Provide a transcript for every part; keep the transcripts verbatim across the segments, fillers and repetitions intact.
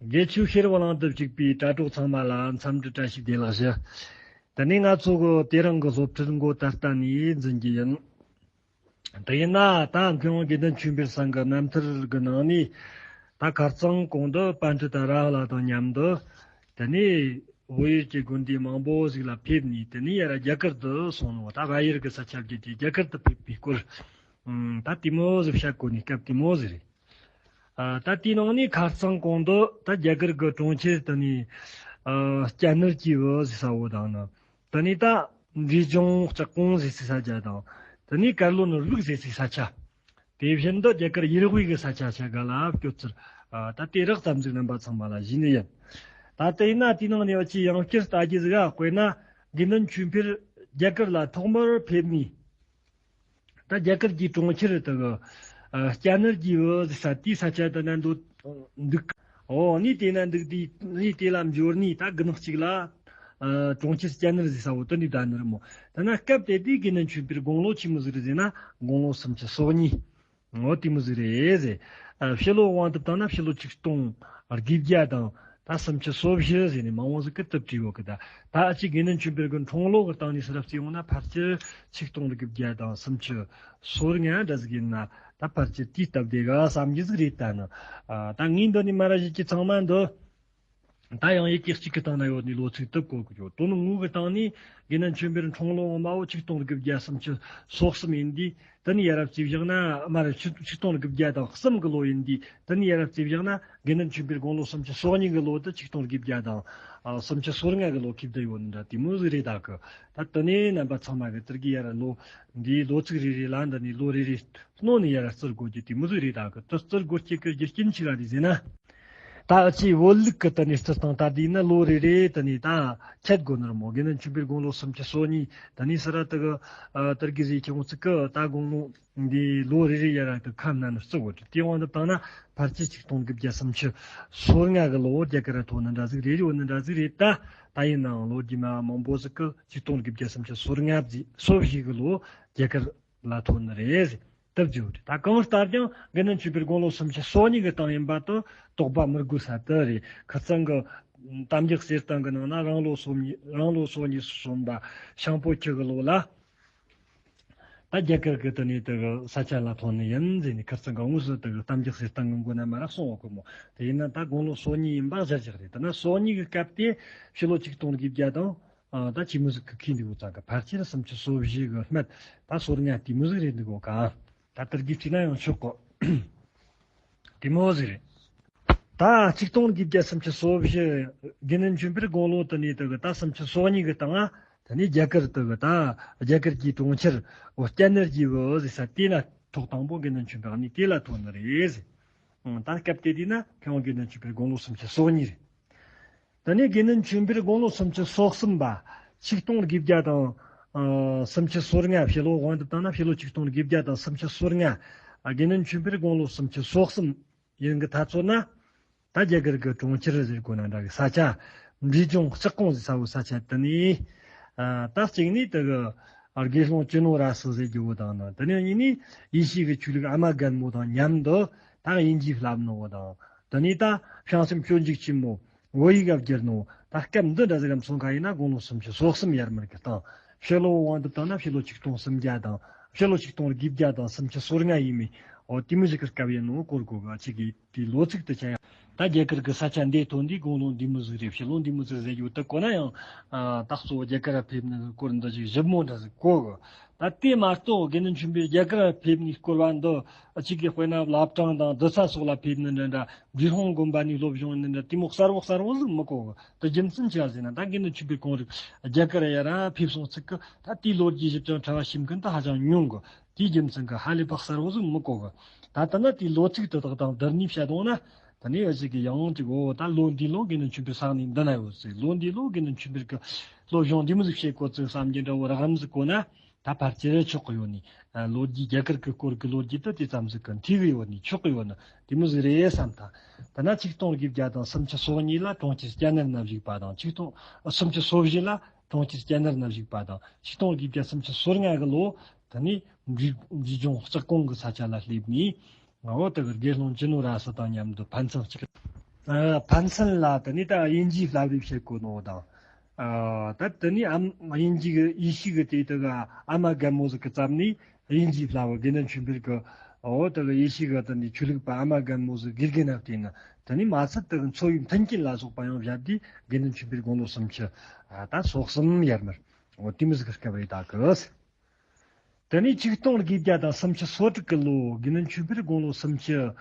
དགེ་ཆོས་ཤེས་རབ་གླིང་དུ་བཅུག་པའི་དྲ་གྲོགས་ཚང་མ་ལ་འཚམས་འདྲི་བཀྲ་ཤིས་བདེ་ལེགས་ཞུ། དེ་ནས་ང་ཚོ་གི་དེ་རིང་གི་སློབ་ཁྲིད་འགོ་ད་ལྟ་ནས་འཛིན་གྱི་ཡིན། དེ་ཡིན་ན་ད་མཁས་དབང་དགེ་འདུན་ཆོས་འཕེལ་ཚང་གི་རྣམ་ཐར་གི་ནང་ནས། ད་ཁ་རྩང་གོང་དུ་པཎ་ཌི་ཏ་ར་ཧུ་ལ་དང་མཉམ་དུ། དེ་ནས་བོད་ཡུལ་གྱི་དགོན་སྡེ་མང་པོ་ཞིག་ལ་ཕེབས་ནས། དེ་ནས་ཡར་རྒྱ་གར་དུ་སོང་ནོ། ད་བལ་ཡུལ་གྱི་ས་ཆ་བརྒྱུད་དེ་རྒྱ་གར་དུ་ཕེབས་པའི་སྐོར། ཨང་། ད་དེ་མོ་ཟིག་བཤད་གོ་ནི་སྐབས་དེ་མོ་ཟིག་རེད། ཨ། ད་དེའི་ནང་ནས་ཁ་རྩང་གོང་དུ་ད་རྒྱ་གར་གྱི་གྲོང་ཁྱེར་དེ་ནས། ཨ། སྐྱ་ནར་གྱི་བུ་ཟེར་ས་བོ་དང་ནི། དེ་ནས་ད་འབྲས་ལྗོངས་ལྕགས་གོང་ཟེར་སའི་ས་ཆ་དང་། དེ་ནས་ཀར་ལོ་ནོར་བུ་ཟེར་སའི་ས་ཆ། དེ་བཞིན་དུ་རྒྱ་གར་ཡུལ་དབུས་ཀྱི་ས་ཆ་ཆ་ག་ལ་སྐྱོད་ཚུལ། ཨ། ད་དེ་རགས་ཙམ་ཟིག་རྣམ་པ་ཚང་མ་ལ་ཞུས་ནི་ཡིན། ད་དེ་ཡིན་ན་དེའི་ནང་ནས་འུ་ཆོས་ཡང་བསྐྱར་ལྟ་རྒྱུ་ཟིག་ག་དཔེར་ན་དགེ་འདུན་ཆོས་འཕེལ་རྒྱ་གར་ལ་ཐོག་མར་ཕེབས་ནས། ད་རྒྱ་གར་གྱི་གྲོང་ཁྱེར་དེ་གི། ཨ། སྐྱ་ནར་གྱི་བུ་ཟེར་ས་དེའི་ས་ཆ་དེ་ན་འདུག་འདུག་འོ་ནི་དེ་ན་འདུག་དུས་ནི་དེ་ལ་འབྱོར་ནས་ད་དགུན་གཅིག་ལ། ཨ། གྲོང་ཁྱེར་སྐྱ་ནར་ཟེར་ས་བོ་དེ་ནས་བསྡད་ནི་རེད་མོ། དེ་ན་སྐབས་དེ་དུས་དགེ་འདུན་ཆོས་འཕེལ་དགུང་ལོ་ཆི་མོ་ཟིག་རེད་ཟེར་ན། དགུང་ལོ་སུམ་ཅུ་སོ་གཉིས། འོ་དེ་མོ་ཟིག་རེད་ཟེར། ཨ། ཕྱི་ལོ་དབང་དུ་བཏང་ན་ཕྱི་ལོ་ཆིག་སྟོང་དགུ་བརྒྱ་དང་ད་སུམ་ཅུ་སོ་བཞི་ཟེར་ནས་མང་བོ་ཟིག་གི་དེབ་བྲིས་ཡོད་གི། ད་ད་ཨ་ཅེ་དགེ་འདུན་ཆོས་འཕེལ་གྱི་འཁྲུངས་ལོ་གི་སྟེང་ནས་ཕྱིར་ར་བརྩིས་ཡོང་ན་ཕལ་ཆེར་ཆིག་སྟོང་དགུ་བརྒྱ་དང་སུམ་ཅུ་སོ་ལྔ་འདྲ་ཟིག་ཡིན་ན། ད་ཕལ་ཆེར་དེའི་སྟབས་བདེ་ག་བསམ་རྒྱུ་ཟིག་རེད། ད་ནི། ཨ། ད་ངས་འདི་ནས་མར་ར་བཤད་རྒྱུ་ཚང་མ་འདི། ད་ཡང་ཡི་གེ་གཅིག་གི་སྟེང་ན་ཡོད་ནི་ལོ་ཚིགས་དེབ་གོ་གི་ཡོད། དོན་དངོས་ཀྱི་སྟེང་ནས་དགེ་འདུན་ཆོས་འཕེལ་འཁྲུངས་ལོ་སྔོན་མ་བོ་ཆིག་སྟོང་དགུ་བརྒྱ་སུམ་ཅུ་སོ་གསུམ་ཡིན་དུས། དེ་ནས་ཡར་ར་བརྩིས་བཞག་ན། མར་ར་ཆིག་ཆིག་སྟོང་དགུ་བརྒྱ་དང་གསུམ་གི་ལོ་ཡིན་དུས། དེ་ནས་ཡར་ར་བརྩིས་བཞག་ན་དགེ་འདུན་ཆོས་འཕེལ་དགུང་ལོ་སུམ་ཅུ་སོ་གཉིས་གི་ལོ་དེ་ཆིག་སྟོང་དགུ་བརྒྱ་དང་། ཨ། སུམ་ཅུ་སོ་ལྔ་གི་ལོ་ཁེབས་བསྡད་ཡོད་ནི་འདྲ་དེ་མོ་ཟིག་རེད་ད་གི། ད་དེ་ནས་རྣམ་པ་ཚང་མ་གི་དེར་གི་ཡར་ར་ལོ། འདིའི་ལོ་ཚིགས་རེ་རེ་ལ་འདི་ནས་ལོ་རེ་རེ་སྣོན་ནས་ཡར་ར་བརྩི་དགོས་རྒྱུ་དེ་མོ་ཟིག་རེད་ད་གི། དེ་བརྩི་དགོས་རྒྱུ་གི་རྒྱུ་རྐྱེན་ཆི་ག་རེད་ཟེར་ན། ད་ཨ་ཅེ་བོད་ལུགས་ཀྱི་དེ་ནས་བརྩི་སྟངས་ལྟར་དུ་ཡིན་ན་ལོ་རེ་རེ་དེ་ནས་ད་ཆད་དགོས་ནི་རེད་མོ། དགེ་འདུན་ཆོས་འཕེལ་དགུང་ལོ་སུམ་ཅུ་སོ་གཉིས། དེ་ནས་ཕྱིར་ར་དེ་གི། ཨ། དེར་གི་ཟེར་ཁྱེད་ཚོ་གི་ད་དགུང་ལོ་འདི་ལོ་རེ་རེ་ཡར་ར་དེ་ཁ་སྣོན་ནས་བརྩི་དགོས་རེད། དེ་དབང་དུ་བཏང་ན་ཕལ་ཆེར་ཆིག་སྟོང་དགུ་བརྒྱ་སུམ་ཅུ་སོ་ལྔ་གི་ལོ་རྒྱ་གར་ར་ཐོན་ནི་འདྲ་ཟིག་རེད། རེད་ནི་འདྲ་ཟིག་རེད་ད། ད་ཡིན་ནའང་ལོ་རྒྱུས་མ་མང་པོ་ཟིག་གི་ཆིག་སྟོང་དགུ་བརྒྱ་སུམ་ཅུ་སོ་ལྔ་བརྩིས། སོ་བཞི་གི་ལོ་རྒྱ་གར་ལ་ཐོན་ནི་རེད་ཟེར། དེབ་བརྗོད་རེད། ད་གང་ལྟར་ཀྱང་དགེ་འདུན་ཆོས་འཕེལ་དགུང་ལོ་སུམ་ཅུ་སོ་གཉིས་ཀྱི་སྟེང་ཡིན་པ་དེ་དོགས་པ་མི་དགོས་ས་དེ་རེད། ཁ་རྩང་གི་གཏམ་རྒྱུད་གསེར་ཐང་གི་ནང་ན་རང་ལོ་སོ་གཉིས། རང་ལོ་སོ་གཉིས་སུ་སོན་པ་ཤིང་ཕོ་ཁྱི་གི་ལོ་ལ། ད་རྒྱ་གར་གྱི་དེ་ནས་དེ་གི་ས་ཆ་ལ་ཐོན་ནི་ཡིན་ཟེར་ནས་ཁ་རྩང་གི་དངོས་སུ་དེ་གི་གཏམ་རྒྱུད་གསེར་ཐང་གི་མགོ་ན་མ་ར་གསུངས་ཡོད་གི་མོ། དེ་ཡིན་ན་ད་དགུང་ལོ་སོ་གཉིས་ཡིན་པ་གཞིར་བཞག་རེད། དེ་ན་སོ་གཉིས་ཀྱི་སྐབས་དེ་ཕྱི་ལོ་ཆིག་སྟོང་དགུ་བརྒྱ་དང་། ཨ། ད་ཆི་མོ་ཟིག་གི་ཁེལ་འདུག་གོ་ཙང་གི། ཕལ་ཆེར་སུམ་ཅུ་སོ་བཞི་གི་སྨད་ད་སོ་ལྔ་དེ་མོ་ཟིག་རེད་འདུག་གོ་ག། ད་དེར་གི་བྲིས་ན་ཡང་ཆོག་གོ། དེ་མོ་ཟིག་རེད། ད་ཆིག་སྟོང་དགུ་བརྒྱ་སུམ་ཅུ་སོ་བཞི། དགེ་འདུན་ཆོས་འཕེལ་དགུང་ལོ་དེ་ནས་དེ་གི་ད་སུམ་ཅུ་སོ་གཉིས་གི་སྟེང་ང་། དེ་ནས་རྒྱ་གར་དེ་གི་ད་རྒྱ་གར་གྱི་གྲོང་ཁྱེར་འོ་སྐྱ་ནར་གྱི་བུ་ཟེར་ས་དེ་ན་ཐོག་དང་པོ་དགེ་འདུན་ཆོས་འཕེལ་ནི་དེ་ལ་ཐོན་ནི་རེད་ཟེར། ཨང་། ད་སྐབས་དེ་དུས་ན་མཁས་དབང་དགེ་འདུན་ཆོས་འཕེལ་དགུང་ལོ་སུམ་ཅུ་སོ་གཉིས་རེད། དེ་ནས་དགེ་འདུན་ཆོས་འཕེལ་དགུང་ལོ་སུམ་ཅུ་སོ་གསུམ་པ། ཆིག་སྟོང་དགུ་བརྒྱ་དང་། ཨ། སུམ་ཅུ་སོ་ལྔ། ཕྱི་ལོ་དབང་དུ་བཏང་ན་ཕྱི་ལོ་ཆིག་སྟོང་དགུ་བརྒྱ་དང་སུམ་ཅུ་སོ་ལྔ། ཨ། དགེ་འདུན་ཆོས་འཕེལ་དགུང་ལོ་སུམ་ཅུ་སོ་གསུམ་ཡིན་གི་ཐ་ཚོད་ན། ད་རྒྱ་གར་གྱི་གྲོང་ཁྱེར་ཟེར་གོ་ན་འདྲ་གི་ས་ཆ། འབྲས་ལྗོངས་ལྕགས་གོང་ཟེར་ས་བོ་ས་ཆ་དེ་ནས། ཨ། ད་གཅིག་ནས་དེ་གི་དགེ་སློང་ཅི་ནུ་ར་སི་ཟེར་རྒྱུ་བོ་དང་ནི། དེ་ནས་གཉིས་ནས་ཡེ་ཤུ་གི་ཆོས་ལུགས་ཨ་མ་རྒན་མོ་དང་མཉམ་དུ་ད་དབྱིན་ཇི་བསླབ་ནོ་བོ་དང་། དེ་ནས་ད་བྱང་སེམས་སྤྱོད་འཇུག་ཆེན་མོ་བོད་ཡིག་ག་བསྒྱུར་ནོ། ད་སྐབས་འདི་འདྲ་ཟིག་གམ་སོང་ཁ་ཡིན་ན་དགུང་ལོ་སུམ་ཅུ་སོ་གསུམ་ཡར་མར་གི་སྟེང་། ཕྱི་ལོ་དབང་དུ་བཏང་ན་ཕྱི་ལོ་ཆིག་སྟོང་སུམ་བརྒྱ་དང་། ཕྱི་ལོ་ཆིག་སྟོང་དགུ་བརྒྱ་དང་སུམ་ཅུ་སོ་ལྔ་ཡིན་མིན། འོ་དེ་མོ་ཟིག་གི་སྐབས་ཡིན་ནོ་སྐོར་གོ་གི། ཨ་ཅེ་གི་དེའི་ལོ་ཚིགས་དེ་ཆ་ཡང་། ད་རྒྱ་གར་གི་ས་ཆ་འདི་ཐོན་དུས་དགུང་ལོ་འདི་མོ་ཟིག་རེད། ཕྱི་ལོ་འདི་མོ་ཟིག་ཟེར་རྒྱུ་དེ་གོ་ན་ཡང་། ཨ། ད་གཙོ་བོ་རྒྱ་གར་ར་ཕེབས་ནི་གི་སྐོར་འདི་ཅིག་ཞིབ་མོ་འདྲ་ཟིག་གོ་གི། ད་དེ་མ་གཏོགས་དགེ་འདུན་ཆོས་འཕེལ་རྒྱ་གར་ཕེབས་ནས་སྐོར་བ་འདི་གཅིག་གིས་དཔེར་ན་བླ་བྲང་དང་རྡ་ས་སོགས་ལ་ཕེབས་ནི་འདྲ་འདྲ། འབྲས་སྤུངས་དགོན་པ་ནས་སློབ་སྦྱོང་ནི་འདྲ་དེ་མོ་གསལ་བོ་གསལ་བོ་ཟིག་མི་གོ་གི། དེ་རྒྱུ་མཚན་ཆི་ཡ་ཟེར་ན། ད་དགེ་འདུན་ཆོས་འཕེལ་གོང་རིག་རྒྱ་གར་ཡར་ར་ཕེབས་སོང་ཚིག་གི། ད་དེའི་ལོ་རྒྱུས་ཞིབ་ཅིང་ཕྲ་བ་ཤེས་མཁན་ད་ཧ་ཅང་ཉུང་གི། དེའི་རྒྱུ་མཚན་གི་ཧ་ལས་པ་གསལ་བོ་ཟིག་མི་གོ་གི། ད་ལྟ་ན་དེའི་ལོ་ཚིགས་དེ་དག་དང་བསྡུར་ནས་བཤད་འོང་ན། དེ་ནས་ཨ་ཅེ་གི་ཡང་ཅིག་འོ་ད་ལོ་འདིའི་ལོ་དགེ་འདུན་ཆོས་འཕེལ་ས་གནས་འདི་ན་ཡོད་ཟིག་ལོ་འདིའི་ལོ་དགེ་འདུན་ཆོས་འཕེལ་གི་སློབ་སྦྱོང་འདི་མོ་ཟིག་བྱེད་གོ་ཚིག་བསམ་རྒྱུ་འདྲ་བོ་རག་ལམ་ཟིག་གོ་ན། ད་ཕལ་ཆེར་ཆོག་གི་ཡོད་ནི། ལོ་རྒྱུས་རྒྱ་གར་གི་སྐོར་གི་ལོ་རྒྱུས་དེ་དེ་ཙམ་ཟིག་གི་འཐུས་གི་ཡོད་ནི། ཆོག་གི་ཡོད་ནི་དེ་མོ་ཟིག་རེད་བསམ་ཐལ། དེ་ན་ཆིག་སྟོང་དགུ་བརྒྱ་དང་སུམ་ཅུ་སོ་གཉིས་ལ་གྲོང་ཁྱེར་སྐྱ་ནར་ན་བཞུགས་པ་དང་། ཆིག་སྟོང་། སུམ་ཅུ་སོ་བཞི་ལ་གྲོང་ཁྱེར་སྐྱ་ནར་ན་བཞུགས་པ་དང་། ཆིག་སྟོང་དགུ་བརྒྱ་སུམ་ཅུ་སོ་ལྔ་གི་ལོ་དེ་ནས་འབྲས་འབྲས་ལྗོངས་ལྕགས་གོང་གི་ས་ཆ་ལ་སླེབས་ནས། ངའོ་དེ་གི་དགེ་སློང་ཅི་ནུ་ར་སི་དང་མཉམ་དུ་ཕན་ཚུན་གཅིག་ཕན་ཚུན་ལ་དེ་ནས་ད་དབྱིན་ཇིའི་བསླབ་རེས་བྱེད་དགོས་ནོ་དང་། ད་དེ་ནས་ཨམ་དབྱིན་ཇི་གི་ཡེ་ཤུ་གི་དེ་དག་གི་ཨ་མ་རྒན་མོ་ཟིག་གི་ཙམ་ནས་དབྱིན་ཇིའི་བསླབ་བུ་དགེ་འདུན་ཆོས་འཕེལ་གི་འོ་དེ་གི་ཡེ་ཤུ་གི་དེ་ནས་ཆོས་ལུགས་པ་ཨ་མ་རྒན་མོ་ཟིག་དགེ་རྒན་ན་བལྟས་ན་དེ་ནས་མ་ཚད་དེ་གི་འཚོ་བའི་མཐུན་རྐྱེན་ལ་སོགས་པ་ཡང་བཞག་དུས་དགེ་འདུན་ཆོས་འཕེལ་དགུང་ལོ་སུམ་ཅུ་ད་སོ་གསུམ་ཡར་མར་འོ་དེ་མོ་ཟིག་གི་སྐབས་རེད་ད་གི། དེ་ནས་ཆིག་སྟོང་དགུ་བརྒྱ་དང་སུམ་ཅུ་སོ་དྲུག་གི་ལོ་དགེ་འདུན་ཆོས་འཕེལ་དགུང་ལོ་སུམ་ཅུ་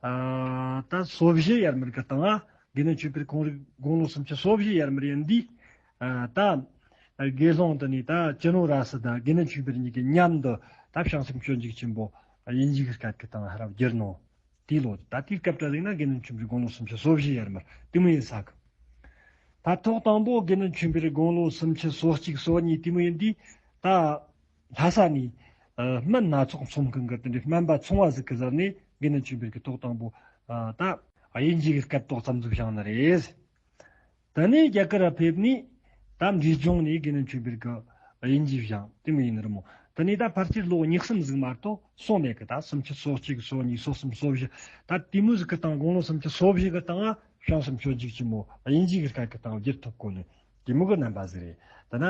ཨ་ད་སོ་བཞི་ཡར་མར་གི་སྟེང་ང་དགེ་འདུན་ཆོས་འཕེལ་ཁོང་རང་དགུང་ལོ་སུམ་ཅུ་སོ་བཞི་ཡར་མར་ཡིན་དུས་ཨ་ད་དགེ་སློང་དེ་ནས་ད་སྤྱི་ནོར་ར་སི་དང་དགེ་འདུན་ཆོས་འཕེལ་གཉིས་ཀྱི་མཉམ་དུ་ད་བྱང་སེམས་སྤྱོད་འཇུག་ཆེན་པོ་དབྱིན་ཇི་གི་སྐད་ཀྱི་སྟེང་ང་ཧ་ར་བསྒྱུར་ནོ། དེའི་ལོ་ད་དེའི་སྐབས་ད་ཟིག་ན་དགེ་འདུན་ཆོས་འཕེལ་དགུང་ལོ་སུམ་ཅུ་སོ་བཞི་ཡར་མར་དེ་མོ་ཡིན་ས་གི། ད་ཐོག་དང་པོ་དགེ་འདུན་ཆོས་འཕེལ་དགུང་ལོ་སུམ་ཅུ་སོ་གཅིག་སོ་གཉིས་དེ་མོ་ཡིན་དུས་ད་ལྷ་ས་ནས་ཨ་སྨན་སྣ་ཚོགས་འཚོང་མཁན་གི་དེ་འདྲའི་སྨན་པ་ཚོང་བ་ཟིག་གི་ཟུར་ནས་དགེ་འདུན་ཆོས་འཕེལ་གི་ཐོག་དང་པོ་ཨ་ད་དབྱིན་ཇི་གི་སྐད་ཏོག་ཙམ་ཟིག་སྦྱངས་ནི་རེད། དེ་ནས་རྒྱ་གར་ཕེབས་ནས་ད་འབྲས་ལྗོངས་ནས་དགེ་འདུན་ཆོས་འཕེལ་གི་དབྱིན་ཇི་སྦྱངས་དེ་མོ་ཡིན་ནི་རེད་མོ། དེ་ནས་ད་ཕལ་ཆེར་ལོ་གཉིས་གསུམ་ཟིག་མ་གཏོགས་སོང་མེད་གི། ད་སུམ་ཅུ་སོ་གཅིག་སོ་གཉིས་སོ་གསུམ་སོ་བཞི་ད་དེ་མོ་ཟིག་གི་སྟེང་དགུང་ལོ་སུམ་ཅུ་སོ་བཞི་གི་སྟེང་ང་བྱང་སེམས་སྤྱོད་འཇུག་ཆེན་མོ་དབྱིན་ཇི་གི་སྐད་ཀྱི་སྟེང་བསྒྱུར་ཐུབ་གོ་ནི་དེ་མོ་གི་རྣམ་པ་ཟིག་རེད། དེ་ན་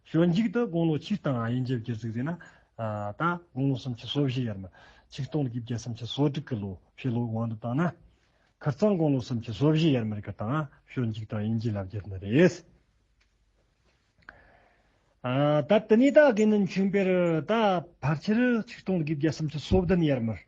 སྤྱོད་འཇུག་དེ་དགུང་ལོ་ཆིག་སྟེང་དབྱིན་ཇི་བསྒྱུར་ཟིག་ཟེར་ན་ད་དགུང་ལོ་སུམ་ཅུ་སོ་བཞི་ཡར་མར་ཆིག་སྟོང་དགུ་བརྒྱ་སུམ་ཅུ་སོ་དྲུག་གི་ལོ་ཕྱི་ལོ་དབང་དུ་བཏང་ན། ཁིར་ཚང་དགུང་ལོ་སུམ་ཅུ་སོ་བཞི་ཡར་མར་གི་སྟེང་སྤྱོད་འཇུག་དང་དབྱིན་ཇི་ལ་བསྒྱུར་ནི་རེད། ཨ་ད་དེ་ནས་ད་དགེ་འདུན་ཆོས་འཕེལ་ད་ཕལ་ཆེར་ཆིག་སྟོང་དགུ་བརྒྱ་སུམ་ཅུ་སོ་བདུན་ཡར་མར་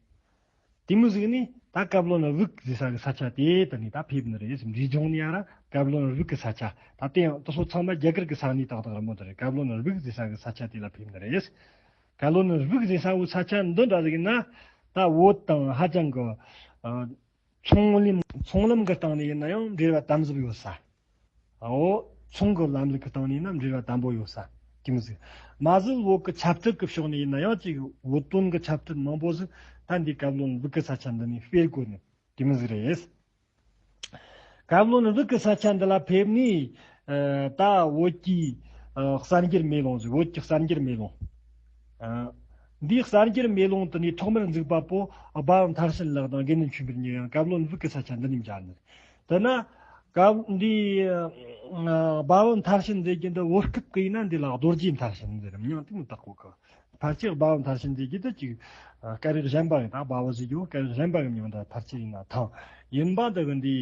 དེ་མོ་ཟིག་ནས་ད་བཀའ་བློན་དབུས་ཟེར་ས་གི་ས་ཆ་དེ་དེ་ནས་ད་ཕེབས་ནི་རེད། འབྲས་ལྗོངས་ནས་ཡར་བཀའ་བློན་དབུས་གི་ས་ཆ་ད་དེ་ཡང་དེ་ཚོ་ཚང་མ་རྒྱ་གར་གི་ས་གནས་ཏག་ཏག་རེད་མོ། དེ་རེད། བཀའ་བློན་དབུས་ཟེར་ས་གི་ས་ཆ་དེ་ལ་ཕེབས་ནི་རེད། བཀའ་བློན་དབུས་ཟེར་ས་བོ་ས་ཆ་འདི་འདྲ་ཟིག་ན་ད་བོད་དང་ཧ་ཅང་གི་ཨ། ཚོང་ལམ་ཚོང་ལམ་གི་སྟེང་ནས་ཡིན་ན་ཡང་འབྲེལ་བ་དམ་ཟབ་ཡོད་ས། འོ། ཚོང་གི་ལམ་ལུགས་ཀྱི་སྟེང་ནས་ཡིན་ན་འབྲེལ་བ་དམ་པོ་ཡོད་ས་དེ་མོ་ཟིག་མ་ཟད་བོད་ཀྱི་ཆབ་སྲིད་ཀྱི་ཕྱོགས་ནས་ཡིན་ན་ཡང་ཅིག་བོད་དོན་གྱི་ཆབ་སྲིད་མང་པོ་ཟིག་ད་འདི་བཀའ་བློན་དབུས་ཀྱི་ས་ཆ་འདི་ནས་སྤེལ་དགོས་ནི་དེ་མོ་ཟིག་རེད། བཀའ་བློན་དབུས་ཀྱི་ས་ཆ་འདི་ལ་ཕེབས་ནས་ཨ་ད་བོད་ཀྱི་ཨ་གསར་འགྱུར་མེ་ལོང་ཟིག་བོད་ཀྱི་གསར་འགྱུར་མེ་ལོང་། ཨ་འདིའི་གསར་འགྱུར་མེ་ལོང་དེ་ནས་ཐོག་མར་འཛུགས་པ་པོ་སྦ་བ་མཐར་ཕྱིན་ལགས་དང་དགེ་འདུན་ཆོས་འཕེལ་གཉིས་ཡང་བཀའ་བློན་དབུས་ཀྱི་ས་ཆ་འདི་ནས་མཇལ་ནི། དེ་ན་བཀའ་འདི་ཨ་སྦ་བ་མཐར་ཕྱིན་ཟེར་རྒྱུ་འདི་བོད་སྐད་ཀྱི་ཡིན་ན་འདི་ལ་རྡོ་རྗེ་མཐར་ཕྱིན་ཟེར། མྱིང་དེ་མི་བཏགས་གོ་གི། ཕལ་ཆེར་སྦ་བ་མཐར་ཕྱིན་ཟེར་རྒྱུ་དེ་ཅིག་ཨ་སྐད་རིགས་གཞན་པ་གི་ད་སྦ་བ་ཟེར་རྒྱུ་སྐད་རིགས་གཞན་པ་གི་མྱིང་ད་ཕལ་ཆེར་ཡིན་ན་ཐང་ཡིན་པ་འདི་གི་འདི་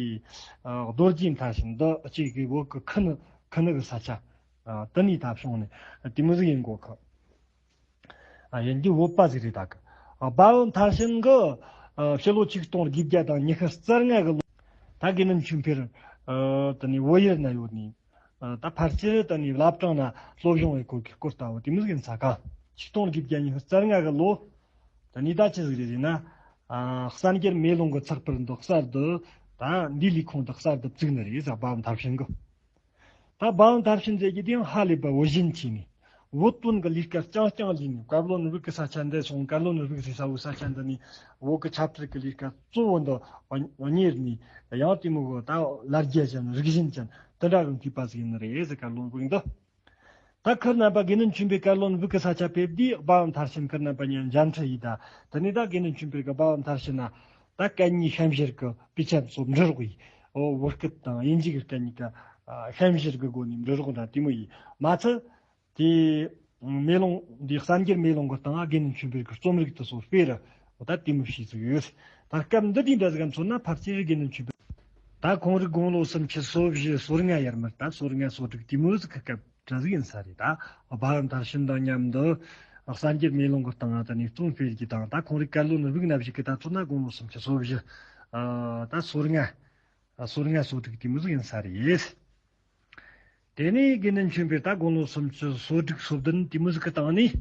ཨ་རྡོ་རྗེ་མཐར་ཕྱིན་འདི་ཅིག་གི་བོད་གི་ཁུ་ནུ་ཁུ་ནུ་གི་ས་ཆ་ཨ་དེ་ནས་ད་བྱུང་ནས་དེ་མོ་ཟིག་ཡིན་གོ་གི། ཨ་ཡིན་རྒྱུ་བོད་པ་ཟིག་རེད་ད་གི། ཨ་སྦ་བ་མཐར་ཕྱིན་གི་ཨ་ཕྱི་ལོ་ཆིག་སྟོང་དགུ་བརྒྱ་དང་ཉི་ཤུ་རྩ་ལྔ་གི་ལོ་ད་དགེ་འདུན་ཆོས་འཕེལ་ཨ་དེ་ནས་བོད་ཡུལ་ན་ཡོད་ནས། ད་ཕལ་ཆེར་ད་ནི་བླ་བྲང་ན་སློབ་སྦྱོང་བའི་སྐོར་གྱི་སྐོར་ལྟ་བུ་དེ་མོ་ཟིག་ཡིན་ས་ག་ཆིག་སྟོང་དགུ་བརྒྱ་ཉི་ཤུ་རྩ་ལྔ་གི་ལོ། ད་ནི་ད་ཅི་ཟིག་རེད་ཟེར་ན། ཨ་གསར་འགྱུར་མེ་ལོང་གི་ཚགས་པར་འདི་གསར་དུ་ད་འདི་ལས་ཁུངས་འདི་གསར་དུ་བཙུགས་ནི་རེད་ཟེར། སྦ་བ་མཐར་ཕྱིན་གི། ད་སྦ་བ་མཐར་ཕྱིན་ཟེར་གྱི་དེ་ཡང་ཧ་ལས་པ་བོད་བཞིན་བྱས་ནས། བོད་དོན་གྱི་ལས་ཀ་རྐྱང་རྐྱང་ལས་ནས་བཀའ་བློན་དབུས་ཀྱི་ས་ཆ་འདི་སོང་། བཀའ་བློན་དབུས་ཟེར་ས་བོའི་ས་ཆ་འདི་ནས་བོད་ཀྱི་ཆབ་སྲིད་ཀྱི་ལས་ཀ་གཙོ་བོ་འདི་གཉེར་ནས་ཡང་དེ་མོ་གི་ད་ལ་རྒྱ་ཅན་རིག་གཞུང་ཅན་དེ་འདྲ་གི་མཁས་པ་ཟིག་ཡིན་ནི་རེད་ཟེར། བཀའ་བློན་དབུས་འདི། ད་ཁིར་རྣམ་པ་དགེ་འདུན་ཆོས་འཕེལ་བཀའ་བློན་དབུས་ཀྱི་ས་ཆ་ཕེབས་དུས་སྦ་བ་མཐར་ཕྱིན་ཁིར་རྣམ་པ་གཉིས་མཇལ་འཕྲད་ཡིན། ད་དེ་ནས་ད་དགེ་འདུན་ཆོས་འཕེལ་གྱི་སྦ་བ་མཐར་ཕྱིན་ན་ད་སྐད་གཉིས་ཤན་སྦྱར་གྱི་དཔེ་ཆ་ཚོ་འབྲི་རོགས་ཡིན། འོ་བོད་སྐད་དང་དབྱིན་ཇི་གི་སྐད་གཉིས་ཀ་ཤན་སྦྱར་གྱི་སྒོ་ནས་འབྲི་རོགས་འདྲ་དེ་མོ་ཡིན། མ་ཚད། དེ་མེ་ལོང་འདི་གསར་འགྱུར་མེ་ལོང་གི་སྟེང་དགེ་འདུན་ཆོས་འཕེལ་གྱི་རྩོམ་རིག་དེ་ཚོ་སྤེལ་ར་འོ་ད་དེ་མོ་ཞིག་ཟིག་ཡོད། ད་སྐབས་འདི་དེ་འདྲ་ཟིག་མཚོན་ན་ཕལ་ཆེར་དགེ་འདུན་ཆོས་འཕེལ་ད་ཁོང་རིག་དགུང་ལོ་སུམ་ཅུ་སོ་བཞི་སོ་ལྔ་ཡར་མར་ད་སོ་ལྔ་སོ་དྲུག་དེ་མོ་ཟིག་གི་སྐབས་འདྲ་ཟིག་ཡིན་ས་རེད། ད་སྦ་བ་མཐར་ཕྱིན་དང་མཉམ་དུ་གསར་འགྱུར་མེ་ལོང་གི་སྟེང་ད་ནས་རྩོམ་སྤེལ་རྒྱུ་དང་ད་ཁོང་རིག་བཀའ་བློན་དབུས་ན་བཞུགས་གི་ད་མཚོན་ན་དགུང་ལོ་སུམ་ཅུ་སོ་བཞི་ད་སོ་ལྔ་སོ་ལྔ་སོ་དྲུག་དེ་མོ་ཟིག་ཡིན་ས་རེད། དེ་ནས་དགེ་འདུན་ཆོས་འཕེལ་ད་དགུང་ལོ་སུམ་ཅུ་སོ་དྲུག་སོ་བདུན་དེ་མོ་ཟིག་གི་སྟེང་ནས་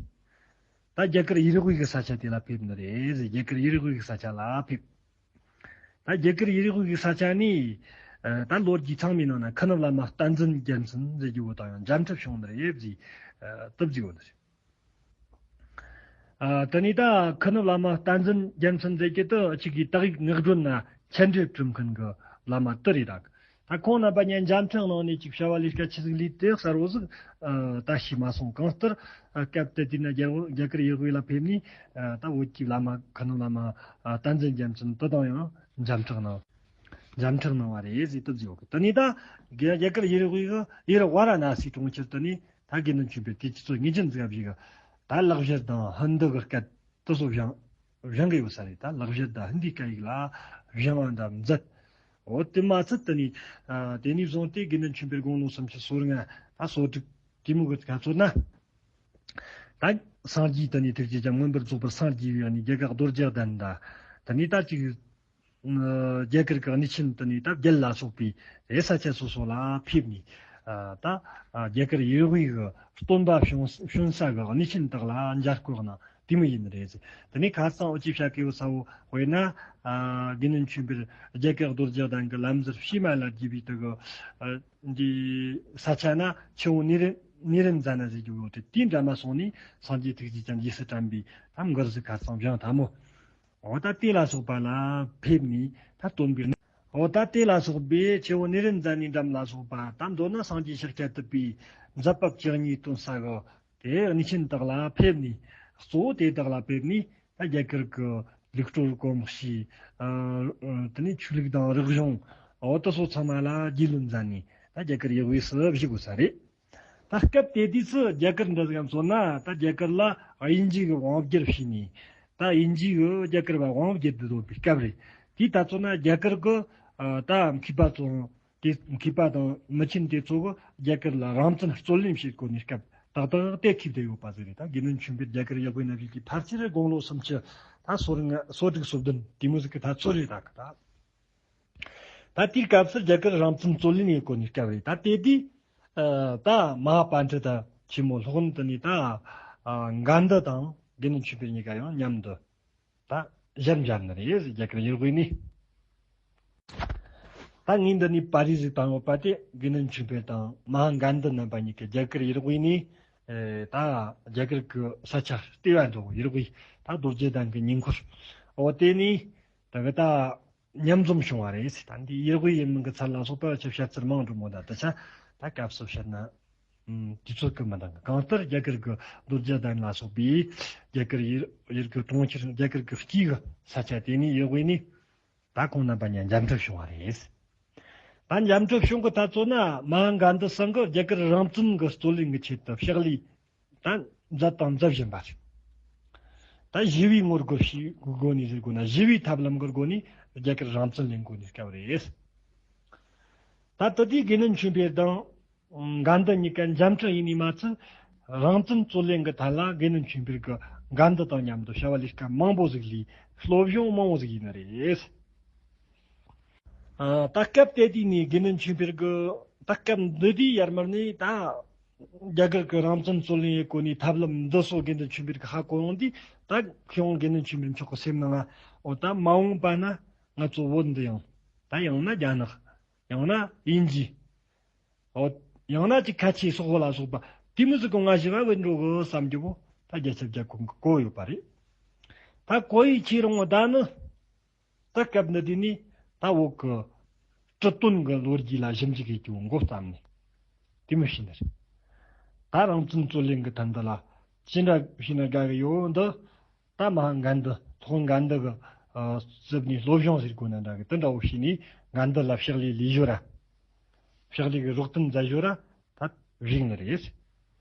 ད་རྒྱ་གར་ཡུལ་དབུས་ཀྱི་ས་ཆ་དེ་ལ་ཕེབས་ནི་རེད། རྒྱ་གར་ཡུལ་དབུས་ཀྱི་ས་ཆ་ལ་ཕེབས། ད་རྒྱ་གར་ཡུལ་དབུས་ཀྱི་ས་ཆ་ནས་ད་ལོ་རྒྱུས་ཚང་མའི་ནང་ན་ཁུ་ནུ་བླ་མ་བསྟན་འཛིན་རྒྱལ་མཚན་ཟེར་རྒྱུ་བོ་དང་ཡང་མཇལ་འཕྲད་བྱུང་ནི་རེད་ཟེར་དེ་བརྗོད་ཡོད་ནི་རེད། ཨ་དེ་ནས་ད་ཁུ་ནུ་བླ་མ་བསྟན་འཛིན་རྒྱལ་མཚན་ཟེར་གྱི་དེ་གཅིག་གིས་དག་ཡིག་ངག་སྒྲོན་ན་མཆན་འགྲེལ་བྲིས་མཁན་གྱི་བླ་མ་དེ་རེད་ད། ད་ཁོང་རྣམ་པ་གཉིས་མཇལ་འཕྲད་གནང་ནས་ཅིག་བྱ་བ་ལས་ཀ་ཆི་ཟིག་ལས་དེ་གསལ་བོ་ཟིག་ད་ཤེས་མ་སོང་། གང་ལྟར་སྐབས་དེ་དུས་ན་རྒྱ་རྒྱ་གར་ཡུལ་དབུས་ལ་ཕེབས་ནས་ད་བོད་ཀྱི་བླ་མ་ཁུ་ནུ་བླ་མ་བསྟན་འཛིན་རྒྱལ་མཚན་དེ་དང་ཡང་མཇལ་འཕྲད་གནང་། འཇམ་འཕྲུག་གནང་བ་རེད་ཟེར་དུ་བརྗོད་གི། དེ་ནས་ད་རྒྱ་རྒྱ་གར་ཡུལ་དབུས་གི་ཡུལ་ཝཱ་ར་ཎ་སིའི་གྲོང་ཁྱེར་དེ་ནས་ད་དགེ་འདུན་ཆོས་འཕེལ་དེ་ཆུ་ཚོད་ཉིས་བརྒྱ་ཙམ་ཞིག་གི་ད་ལག་བཞར་དང་ཧིན་དུ་གི་སྐད་དེ་ཚོ་བཞེངས་བཞེངས་གི་ཡོད་ས་རེད། ད་ལག་བཞར་དང་ཧིན་དིའི་སྐད་ཡིག་ལ་བཞེངས་པ་འདྲ་མཛད། འོ་དེ་མ་ཚད་དེ་ནས་ཨ་དེ་ནས་བཟུང་སྟེ་དགེ་འདུན་ཆོས་འཕེལ་དགུང་ལོ་སུམ་ཅུ་སོ་ལྔ་ད་སོ་དྲུག་དེ་མོ་གི་སྐབས་ཚོད་ན། ད་སངས་རྒྱས་དེ་ནས་ཐུགས་རྗེ་ཅན་མངོན་པར་རྫོགས་པར་སངས་རྒྱས་པའི་ནི་རྒྱ་གར་རྡོ་རྗེ་གདན་ད་དེ་ནས་ད་ཅིག་ཨ་རྒྱ་གར་གྱི་གནས་ཆེན་དེ་ནས་ད་བརྒྱད་ལ་སོགས་པའི་དེ་ས་ཆ་སོ་སོ་ལ་ཕེབས་ནས་ཨ་ད་ཨ་རྒྱ་གར་ཡུལ་དབུས་ཀྱི་སྟོན་པ་བྱོན་བྱོན་ས་གི་གནས་ཆེན་དག་ལ་མཇལ་སྐོར་གནང་དེ་མོ་ཡིན་ནི་རེད། དེ་ནས་ཁ་སང་འུ་ཅག་བཤད་ཀྱི་ཡོད་ས་བོ་དཔེར་ན་ཨ་དགེ་འདུན་ཆོས་འཕེལ་རྒྱ་གར་རྡོ་རྗེ་གདན་གྱི་ལམ་ཟུར་བྱེ་མ་ལ་བརྒྱུད་པའི་དེ་གི་ཨ་འདི་ས་ཆ་ན་ཆུ་བོ་ནི་རི་ནི་རི་ཛ་ན་ཟེར་རྒྱུ་ཡོད་དེ། དེའི་འགྲམ་མ་སོང་ནས་སངས་རྒྱས་ཐུགས་རྗེ་ཅན་རྗེས་སུ་དྲན་པའི་ད་མགུར་ཟིག་ཁ་སང་བཞེངས་ཐལ་མོ། འོ་ད་དེ་ལ་སོགས་པ་ལ་ཕེབས་ནས་ད་སྟོན་པའི་འོ་ད་དེ་ལ་སོགས་པའི་ཆུ་བོ་ནི་རི་ཛ་ནའི་འགྲམ་ལ་སོགས་པ་ད་མདོར་ན་སངས་རྒྱས་ཤཱཀྱ་ཐུབ་པའི་མཛད་པ་བཅུ་གཉིས་སྟོན་ས་གི་དེ་གནས་ཆེན་དག་ལ་ཕེབས་ནས། གཙོ་བོ་དེ་དག་ལ་ཕེབས་ནས་ད་རྒྱ་གར་གྱི་ལུགས་སྲོལ་གོམས་གཤིས། ཨ་ཨ་དེ་ནས་ཆོས་ལུགས་དང་རིག་གཞུང་འོ་དེ་སོགས་ཚང་མ་ལ་རྒྱུས་ལོན་མཛད་ནས་ད་རྒྱ་གར་ཡུལ་དབུས་སུ་བཞུགས་དགོས་ས་རེད། ད་སྐབས་དེ་དུས་སུ་རྒྱ་གར་འདྲ་ཟིག་མཚོན་ན་ད་རྒྱ་གར་ལ་དབྱིན་ཇི་གི་དབང་བསྒྱུར་བྱས་ནས་ད་དབྱིན་ཇི་གི་རྒྱ་གར་བ་དབང་བསྒྱུར་དུ་འདོད་པའི་སྐབས་རེད། དེའི་ད་མཚོན་ན་རྒྱ་གར་གི་ཨ་ད་མཁས་པ་ཚོ་དེ་མཁས་པ་དང་མི་ཆེན་དེ་ཚོ་གི་རྒྱ་གར་ལ་རང་བཙན་རྩོད་ལེན་བྱེད་དགོས་ནི་སྐབས་ཏག་ཏག་དེ་འཁེལ་བསྡད་ཡོད་པ་ཟིག་རེད། ད་དགེ་འདུན་ཆོས་འཕེལ་རྒྱ་གར་ཡག་པོའི་ན་བཞིན་གྱི་ཕལ་ཆེར་དགུང་ལོ་སུམ་ཅུ་ད་སོ་ལྔ་སོ་དྲུག་སོ་བདུན་དེ་མོ་ཟིག་གི་ད་ཚོད་རེད། ད་གི་ད་ད་དེའི་སྐབས་སུ་རྒྱ་གར་རང་བཙན་རྩོད་ལེན་ཡེད་གོ་ནི་སྐབས་རེད། ད་དེ་དུས་ཨ་ད་མ་ཧཱ་པཎྜི་ཏ་ཆེན་མོ་སློབ་དཔོན་དེ་ནི་ད་ཨ་གན་དྷི་དང་དགེ་འདུན་ཆོས་འཕེལ་གཉིས་ཀ་ཡང་མཉམ་དུ་ད་ཞལ་མཇལ་ནི་རེད། རྒྱ་གར་ཡུལ་དབུས་ནས། ད་ངས་འདི་ནས་པར་རིས་ཟིག་བཏང་ཡོད་པ་དེ་དགེ་འདུན་ཆོས་འཕེལ་དང་མ་ཧཱ་གན་དྷི་རྣམ་པ་གཉིས་ཀྱིས་རྒྱ་གར་ཡུལ་དབུས་ནས་ཨེ་ད་རྒྱ་གར་གྱི་ས་ཆ་ལྟེ་བ་འདྲ་བོ་ཡུལ་དབུས་ད་རྡོ་རྗེ་གདན་གྱི་ཉེ་འཁོར་འོ་དེ་ནས་ད་གི་ད་མཉམ་འཛོམས་བྱུང་བ་རེད། ད་འདི་ཡུལ་དབུས་ཡུལ་མིན་གྱི་ཚལ་ལ་སོགས་པ་ཆ་བཤད་ཚུལ་མང་དུ་མོ། ད་ད་ཆ་ད་སྐབས་སུ་བཤད་ན་ཨུམ་དུས་ཚོད་ཀྱི་མི་འདང་གི། གང་ལྟར་རྒྱ་གར་གྱི་རྡོ་རྗེ་གདན་ལ་སོགས་པའི་རྒྱ་གར་ཡུལ་ཡུལ་གྱི་གྲོང་ཁྱེར་རྒྱ་གར་གྱི་སྐྱིད་གི་ས་ཆ་དེ་ནས་ཡུལ་དབུས་ནས་ད་ཁོང་རྣམ་པ་གཉིས་མཇལ་འཕྲད་བྱུང་བ་རེད། ད་མཇལ་འཕྲད་བྱུང་གི་ད་ཚོད་ན་མ་ཧཱ་གན་དྷི་ཚང་གི་རྒྱ་གར་རང་བཙན་གྱི་རྩོད་ལེན་གྱི་ཆེད་དུ་ཕྱག་ལས་ད་མཛད་དང་མཛད་བཞིན་པ་རེད། ད་ཞི་བའི་ངོ་རྒོལ་ཞིག་གི་སྒོ་ནས་ཟེར་དགོས་ན་ཞི་བའི་ཐབས་ལམ་གྱི་སྒོ་ནས་རྒྱ་གར་རང་བཙན་ལེན་དགོས་ནས་སྐབས་རེད། ད་ལྟ་དེའི་དགེ་འདུན་ཆོས་འཕེལ་དང་གན་དྷི་གཉིས་ཀ་མཇལ་འཕྲད་ཡིན་ནི་མ་ཚད། རང་བཙན་རྩོད་ལེན་གྱི་ཐད་ལ་དགེ་འདུན་ཆོས་འཕེལ་གྱིས་གན་དྷི་དང་མཉམ་དུ་བྱ་བ་ལས་ཀ་མང་པོ་ཟིག་ལས་སློབ་སྦྱོང་མང་པོ་ཟིག་ཡིན་ནི་རེད། ཨ་ད་སྐབས་དེ་དུས་ནས་དགེ་འདུན་ཆོས་འཕེལ་གྱིས་ད་སྐབས་འདི་དུས་ཡར་མར་ནས་ད་རྒྱ་གར་གྱི་རང་བཙན་རྩོད་ལེན་ཡེད་གོ་ནི་ཐབས་ལམ་འདི་ཚོ་དགེ་འདུན་ཆོས་འཕེལ་གྱིས་ཧ་གོ་ཡོང་དུས། ད་ཁྱེད་རང་དགེ་འདུན་ཆོས་འཕེལ་མཆོག་གི་སེམས་ནང་ང་འོ་ད་མ་འོངས་པ་ན་ང་ཚོ་བོད་འདི་ཡང་ད་ཡང་ན་རྒྱ་ནག་ཡང་ན་དབྱིན་ཇི། འོ། ཡང་ན་ཅིག་ཁ་ཆེ་སོག་པོ་ལ་སོགས་པ་དེ་མོ་ཟིག་གི་ང་ཞིག་ཨ་བུད་འགྲོ་གི་བསམ་རྒྱུ་བོ་ད་རྒྱལ་ཚབ་རྒྱལ་ཁོང་གི་གོ་ཡོད་པ་རེད། ད་གོ་ཡི་ཁྱེད་རང་བོ་ད་ནི་ད་སྐབས་འདི་དུས་ནི་ད་བོད་གི་ཁྲི་སྟོན་གི་ལོ་རྒྱུས་ལ་ཞིབ་འཇུག་གི་རྒྱུ་མགོ་བརྩམས་ནས་དེ་མོ་བྱས་ནི་རེད། ད་རང་བཙན་རྩོད་ལེན་གི་ཐད་འདི་ལ་ཅི་འདྲ་བྱས་ན་དགའ་གི་ཡོད་འདི། ད་མ་ཧཱ་གན་དྷི་ཐོག་གན་དྷི་གི་ཨ་བརྩིས་ནས་སློབ་སྦྱོང་ཟེར་དགོས་ན་འདྲ་གི་དེ་འདྲ་བོ་བྱས་ནས་གན་དྷི་ལ་ཕྱག་ལས་ལས་ཞོར་ར། ཕྱག་ལས་ཀྱི་རོགས་དན་མཛད་ཞོར་ར་ད་བཞུགས་ནི་རེད།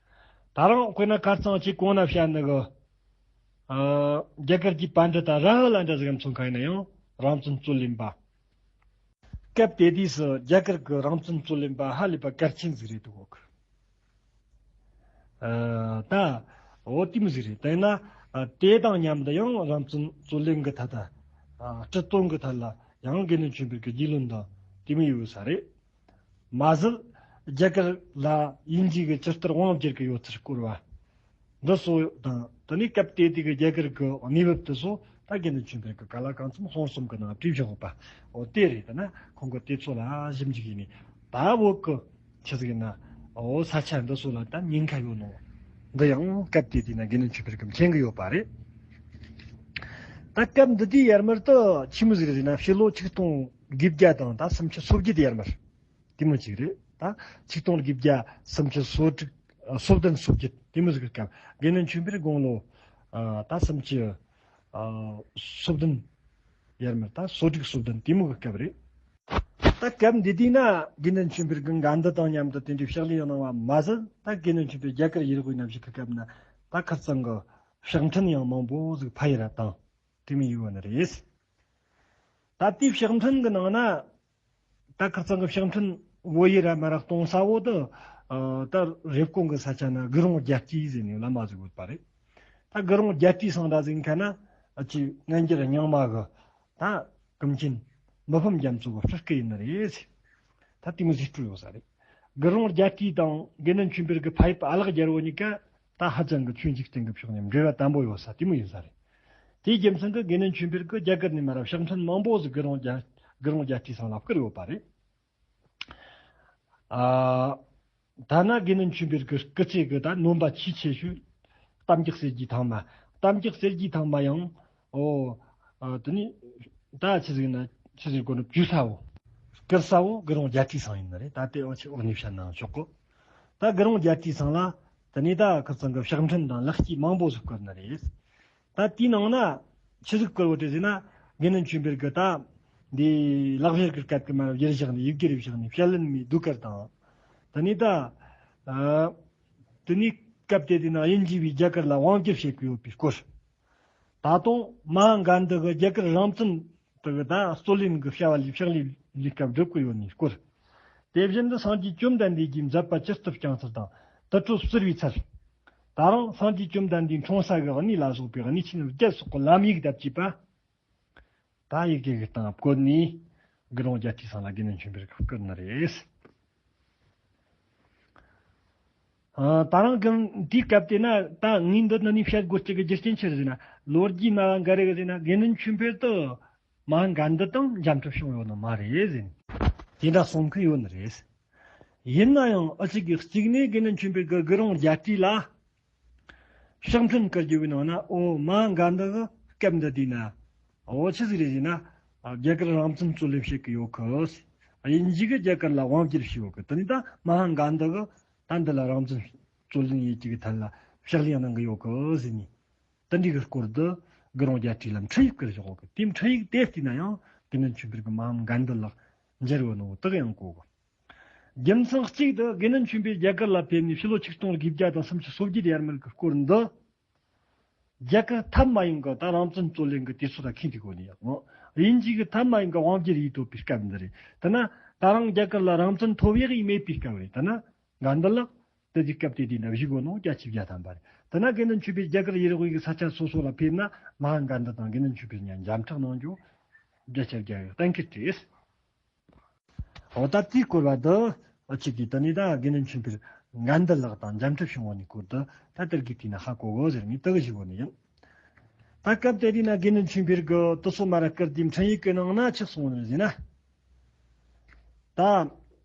ད་རང་དཔེར་ན་ཁ་རྩང་ཅིག་གོང་ན་བཤད་ནི་གི་ཨ་རྒྱ་གར་གྱི་པཎྜི་ཏ་ར་ཧུ་ལ་འདྲ་ཟིག་མཚོན་མཁན་ཡིན་ན་ཡང་རང་བཙན་རྩོད་ལེན་པ། སྐབས་དེ་དུས་སུ་རྒྱ་གར་གྱི་རང་བཙན་རྩོད་ལེན་པ་ཧ་ལས་པ་གལ་ཆེན་ཟིག་རེད་འདུག་གོ། ཨ་ད་འོ་དེ་མོ་ཟིག་རེད། དེས་ན་ཨ་དེ་དང་མཉམ་དུ་ཡང་རང་བཙན་རྩོད་ལེན་གྱི་ཐད་དུ་ཨ་ཁྲི་སྟོན་གྱི་ཐད་ལ་ཡང་དགེ་འདུན་ཆོས་འཕེལ་གྱི་རྒྱུས་ལོན་དང་དེ་མོ་ཡོད་ས་རེད། མ་ཟད་རྒྱ་གར་ལ་དབྱིན་ཇི་གིས་ཇི་ལྟར་དབང་བསྒྱུར་གྱི་ཡོད་ཚུལ་སྐོར་བ། འདི་ཚོ་དང་དེ་ནས་སྐབས་དེ་དུས་ཀྱི་རྒྱ་གར་གྱི་གནས་བབ་དེ་ཚོ་ད་དགེ་འདུན་ཆོས་འཕེལ་གྱིས་ག་ལ་གང་འཚམ་གསུང་རྩོམ་གྱི་ནང་བྲིས་བཞག་ཡོད་པ། འོ་དེ་རེད། ད་ན་ཁོང་གིས་དེ་ཚོ་ལ་ཞིབ་འཇུག་ཡིན་ནས་ད་བོད་ཀྱི་ཆི་ཟིག་ཡིན་ན་འོ་ས་ཆ་འདི་ཚོ་ལ་ད་ཉེན་ཁ་ཡོད་ནོ། འདི་ཡང་སྐབས་དེ་དུས་ན་དགེ་འདུན་ཆོས་འཕེལ་གྱིས་མཁྱེན་གྱི་ཡོད་པ་རེད། ད་སྐབས་འདི་དུས་ཡར་མར་དུ་ཆི་མོ་ཟིག་རེད་ཟེར་ན་ཕྱི་ལོ་ཆིག་སྟོང་དགུ་བརྒྱ་དང་ད་སུམ་ཅུ་སོ་བརྒྱད་ཡར་མར། དེ་མོ་ཅིག་རེད། ད་ཆིག་སྟོང་དགུ་བརྒྱ་སུམ་ཅུ་སོ་དྲུག་སོ་བདུན་སོ་བརྒྱད་དེ་མོ་ཟིག་གི་སྐབས་དགེ་འདུན་ཆོས་འཕེལ་དགུང་ལོ་ཨ་ད་སུམ་ཅུ་ཨ་སོ་བདུན་ཡར་མར་ད་སོ་དྲུག་སོ་བདུན་དེ་མོ་གི་སྐབས་རེད། ད་སྐབས་འདི་དུས་ན་དགེ་འདུན་ཆོས་འཕེལ་གྱིས་འགན་འདི་དང་མཉམ་དུ་དེ་འདྲའི་ཕྱག་ལས་གནང་བ་མ་ཟད། ད་དགེ་འདུན་ཆོས་འཕེལ་རྒྱ་གར་ཡུལ་དབུས་ན་བཞུགས་ཀྱི་སྐབས་ན་ད་ཁིར་ཚང་གི་ཕྱག་འཕྲིན་ཡང་མང་པོ་ཟིག་ཕ་ཡུལ་ར་བཏང་། དེ་མོ་ཡོད་ནི་རེད། ད་དེའི་ཕྱག་འཕྲིན་གྱི་ནང་ན། ད་ཁིར་ཚང་གི་ཕྱག་འཕྲིན་བོད་ཡུལ་ར་མ་ར་གཏོང་ས་བོ་དེ། ཨ། ད་རེབ་གོང་གི་ས་ཆ་ན་དགུ་རོང་རྒྱལ་རྩེ་ཟེར་ནས་བླ་མ་ཟིག་ཡོད་པ་རེད། ད་དགུ་རོང་རྒྱལ་རྩེ་ཚང་ར་ཟིག་ཁ་ན་ཨ་ཅི་སྔ་འགྱུར་རྙིང་མ་གི་ད་ཀུན་མཁྱེན་མི་ཕམ་རྒྱ་མཚོ་གི་སྤྲུལ་སྐུ་ཡིན་ནི་རེད། ད་དེ་མོ་ཟིག་སྤྲུལ་ཡོད་ས་རེད། དགུ་རོང་རྒྱལ་རྩེ་དང་དགེ་འདུན་ཆོས་འཕེལ་གྱི་ཕ་ཡུལ་ཨ་ལགས་རྒྱལ་པོ་གཉིས་ཀ་ད་ཧ་ཅང་གི་ཆོས་འཇིག་རྟེན་གྱི་ཕྱོགས་ནས་འབྲེལ་བ་དམ་པོ་ཡོད་ས་དེ་མོ་ཡིན་ས་རེད། དེའི་རྒྱུ་མཚན་གྱིས་དགེ་འདུན་ཆོས་འཕེལ་གྱིས་རྒྱ་གར་ནས་མ་ར་ཕྱག་འཕྲིན་མང་པོ་ཟིག་དགུ་རོང་རྒྱལ་དགུ་རོང་རྒྱལ་རྩེ་ཚང་ལ་བསྐུར་ཡོད་པ་རེད། ཨ། ཐ་ན་དགེ་འདུན་ཆོས་འཕེལ་གྱི་སྐུ་ཚེ་གི་ད་སྣོན་པ་ཆེས་ཆེ་ཤོས་གཏམ་རྒྱུད་གསེར་གྱི་ཐང་མ། གཏམ་རྒྱུད་གསེར་གྱི་ཐང་མ་ཡང་། ཨོ། ཨ། དེ་ནི་ད་ཆི་ཟིག་ན་ཆི་ཟིག་གོ་ནོ་བཅུ་ས་བོ། བསྐུར་ས་བོ་དགུ་རོང་རྒྱལ་རྩེ་ཚང་ཡིན་ནི་རེད། ད་དེ་འོ་ཆི་འོ་ནི་བཤད་ན་ཆོག་གོ། ད་དགུ་རོང་རྒྱལ་རྩེ་ཚང་ལ་དེ་ནི་ད་ཁིར་ཚང་གི་ཕྱག་འཕྲིན་དང་ལེགས་སྐྱེས་མང་པོ་ཟིག་བསྐུར་ནི་རེད། ད་དེའི་ནང་ན་ཆི་ཟིག་བསྐུར་བ་དེ་ཟེར་ན། དགེ་འདུན་ཆོས་འཕེལ་གྱིས་ད་འདི་ལག་བཞར་གྱི་སྐབས་ཀྱི་མ་ཡར་བཞག་ནས་ཡི་གེར་བཞག་ནས་བཤད་ལེན་མའི་ཟློས་གར་དང་། དེ་ནས་ད། ཨ། དེ་ནས་སྐབས་དེ་དུས་ན་དབྱིན་ཇི་བས་རྒྱ་གར་ལ་དབང་བསྒྱུར་བྱེད་ཀྱི་ཡོད་པའི་སྐོར། ད་དུང་མ་ཧཱ་ག་ནྡ་གིས་རྒྱ་གར་རང་བཙན་དེ་གི་ད་རྩོད་ལེན་གྱི་བྱ་བ་ལས་ཕྱག་ལས་ལས་སྐབས་སྒྲུབ་ཀྱི་ཡོད་ནི་སྐོར། དེ་བཞིན་དུ་སངས་རྒྱས་བཅོམ་ལྡན་འདས་ཀྱི་མཛད་པ་ཇི་ལྟར་བསྐྱངས་ཚུལ་དང་དུར་ཁྲོད་བསིལ་བའི་ཚལ། ད་རུང་སངས་རྒྱས་བཅོམ་ལྡན་འདས་འཁྲུངས་ས་གི་གནས་ལ་སོགས་པའི་གནས་ཆེན་བརྒྱད་སོགས་ཀྱི་ལམ་ཡིག་དང་བཅས་པ། ད་ཡི་གེ་གི་སྟེང་བཀོད་ནས་དགུ་རོང་རྒྱལ་རྩེ་ཚང་ལ་དགེ་འདུན་ཆོས་འཕེལ་གྱིས་བསྐུར་ནི་རེད། ཨ། ད་རང་གི་དེའི་སྐབས་དེ་ན་ད་ངས་འདི་ནི་ནས་བཤད་དགོས་རྒྱུ་གི་རྒྱུ་རྐྱེན་ཆི་རེད་ཟེར་ན། ལོ་རྒྱུས་ན་འགའ་རེ་གིས་ཟེར་ན་དགེ་འདུན་ཆོས་འཕེལ་དེ་མ་ཧཱ་ག་ནྡ་དང་འཇམ་འཕྲད་བྱུང་ཡོད་ནི་མ་རེད་ཟེར་ནས་དེ་འདྲ་གསུང་གི་ཡོད་ནི་རེད། ཡིན་ན་ཡང་ཨ་ཅིག་གིས་གཅིག་ནས་དགེ་འདུན་ཆོས་འཕེལ་གྱིས་དགུ་རོང་རྒྱལ་རྩེ་ལ་ཕྱག་འཕྲིན་བསྐུར་རྒྱུ་བའི་ནང་ན། འོ། མ་ཧཱ་ག་ནྡ་གིས་སྐབས་འདི་དུས་ན། འོ། ཆི་ཟིག་རེད་ཟེར་ན། རྒྱ་གར་རང་བཙན་རྩོད་ལེན་བྱེད་ཀྱི་ཡོད་གི། དབྱིན་ཇི་གིས་རྒྱ་གར་ལ་དབང་བསྒྱུར་བྱས་ཡོད་གི། དེ་ནས་ད་མ་ཧཱ་ག་ནྡ་གིས་ད་འདི་ལ་རང་བཙན་རྩོད་ལེན་ཡེད་རྒྱུ་གི་ཐད་ལ་ཕྱག་ལས་གནང་གི་ཡོད་གི་ཟེར་ནས། དེ་འདྲའི་གི་སྐོར་དུ་དགུ་རོང་རྒྱལ་རྩེ་ལ་འཕྲིན་ཡིག་བསྐུར་བཞག་ཡོད་གི། དེའི་འཕྲིན་ཡིག་དེ་བལྟས་ན་ཡང་དགེ་འདུན་ཆོས་འཕེལ་གྱིས་མ་ཧཱ་ག་ནྡ་ལག་འབྱོར་ཡོད་ནོ་དག་ཡང་གོ་གི། རྒྱུ་མཚན་གཅིག་ཏུ་དགེ་འདུན་ཆོས་འཕེལ་རྒྱ་གར་ལ་ཕེབས་ནས་ཕྱི་ལོ་ཆིག་སྟོང་དགུ་བརྒྱ་དང་སུམ་ཅུ་སོ་བརྒྱད་ཡར་མར་གྱི་སྐོར་འདི། རྒྱ་གར་ཐབས་མ་ཡིན་གྱི་ད་རང་བཙན་རྩོད་ལེན་གྱི་དུས་ཚོད་ལ་ཁེངས་ཏེ་གོ་ནས་ཡང་། དབྱིན་ཇི་གིས་ཐབས་མ་ཡིན་གྱི་དབང་བསྒྱུར་ཡེད་ཐུབ་པའི་སྐབས་འདི་རེད། དེ་ན་ད་རང་རྒྱ་གར་ལ་རང་བཙན་ཐོབ་ཡག་ཡིན་མེད་པའི་སྐབས་རེད། དེ་ན་ག་ནྡ་ལགས་དེ་གི་སྐབས་དེ་དུས་ན་བཞུགས་ཡོད་ནོ་བརྒྱ་ཆ་བརྒྱ་ཐམ་པ་རེད། དེ་ན་དགེ་འདུན་ཆོས་འཕེལ་རྒྱ་གར་ཡུལ་དབུས་ཀྱི་ས་ཆ་སོ་སོ་ལ་ཕེབས་ན་མ་ཧཱ་ག་ནྡ་དང་དགེ་འདུན་ཆོས་འཕེལ་གཉིས་འཇམ་འཕྲད་གནང་རྒྱུ་བརྒྱ་ཆ་བརྒྱ་ཡི་གཏན་འཁེལ་རེད། འོ། ད་དེའི་སྐོར་བ་འདི་ཨ་ཅིག་གིས་དེ་ནས་ད་དགེ་འདུན་ཆོས་འཕེལ་ག་ནྡ་ལགས་དང་འཇམ་འཕྲད་བྱུང་བ་ནི་སྐོར་དུ་ད་དེར་གི་དུས་ན་ཧ་གོ་གོ་ཟེར་ནས་དེ་གི་ཞུ་གོ་ནི་ཡིན། ད་སྐབས་དེ་དུས་ན་དགེ་འདུན་ཆོས་འཕེལ་གྱིས་དེ་ཚོ་མ་ར་བསྐུར་དུས་འཕྲིན་ཡིག་གི་ནང་ན་ཆི་གསུངས་ནི་ཟེར་ན། ད་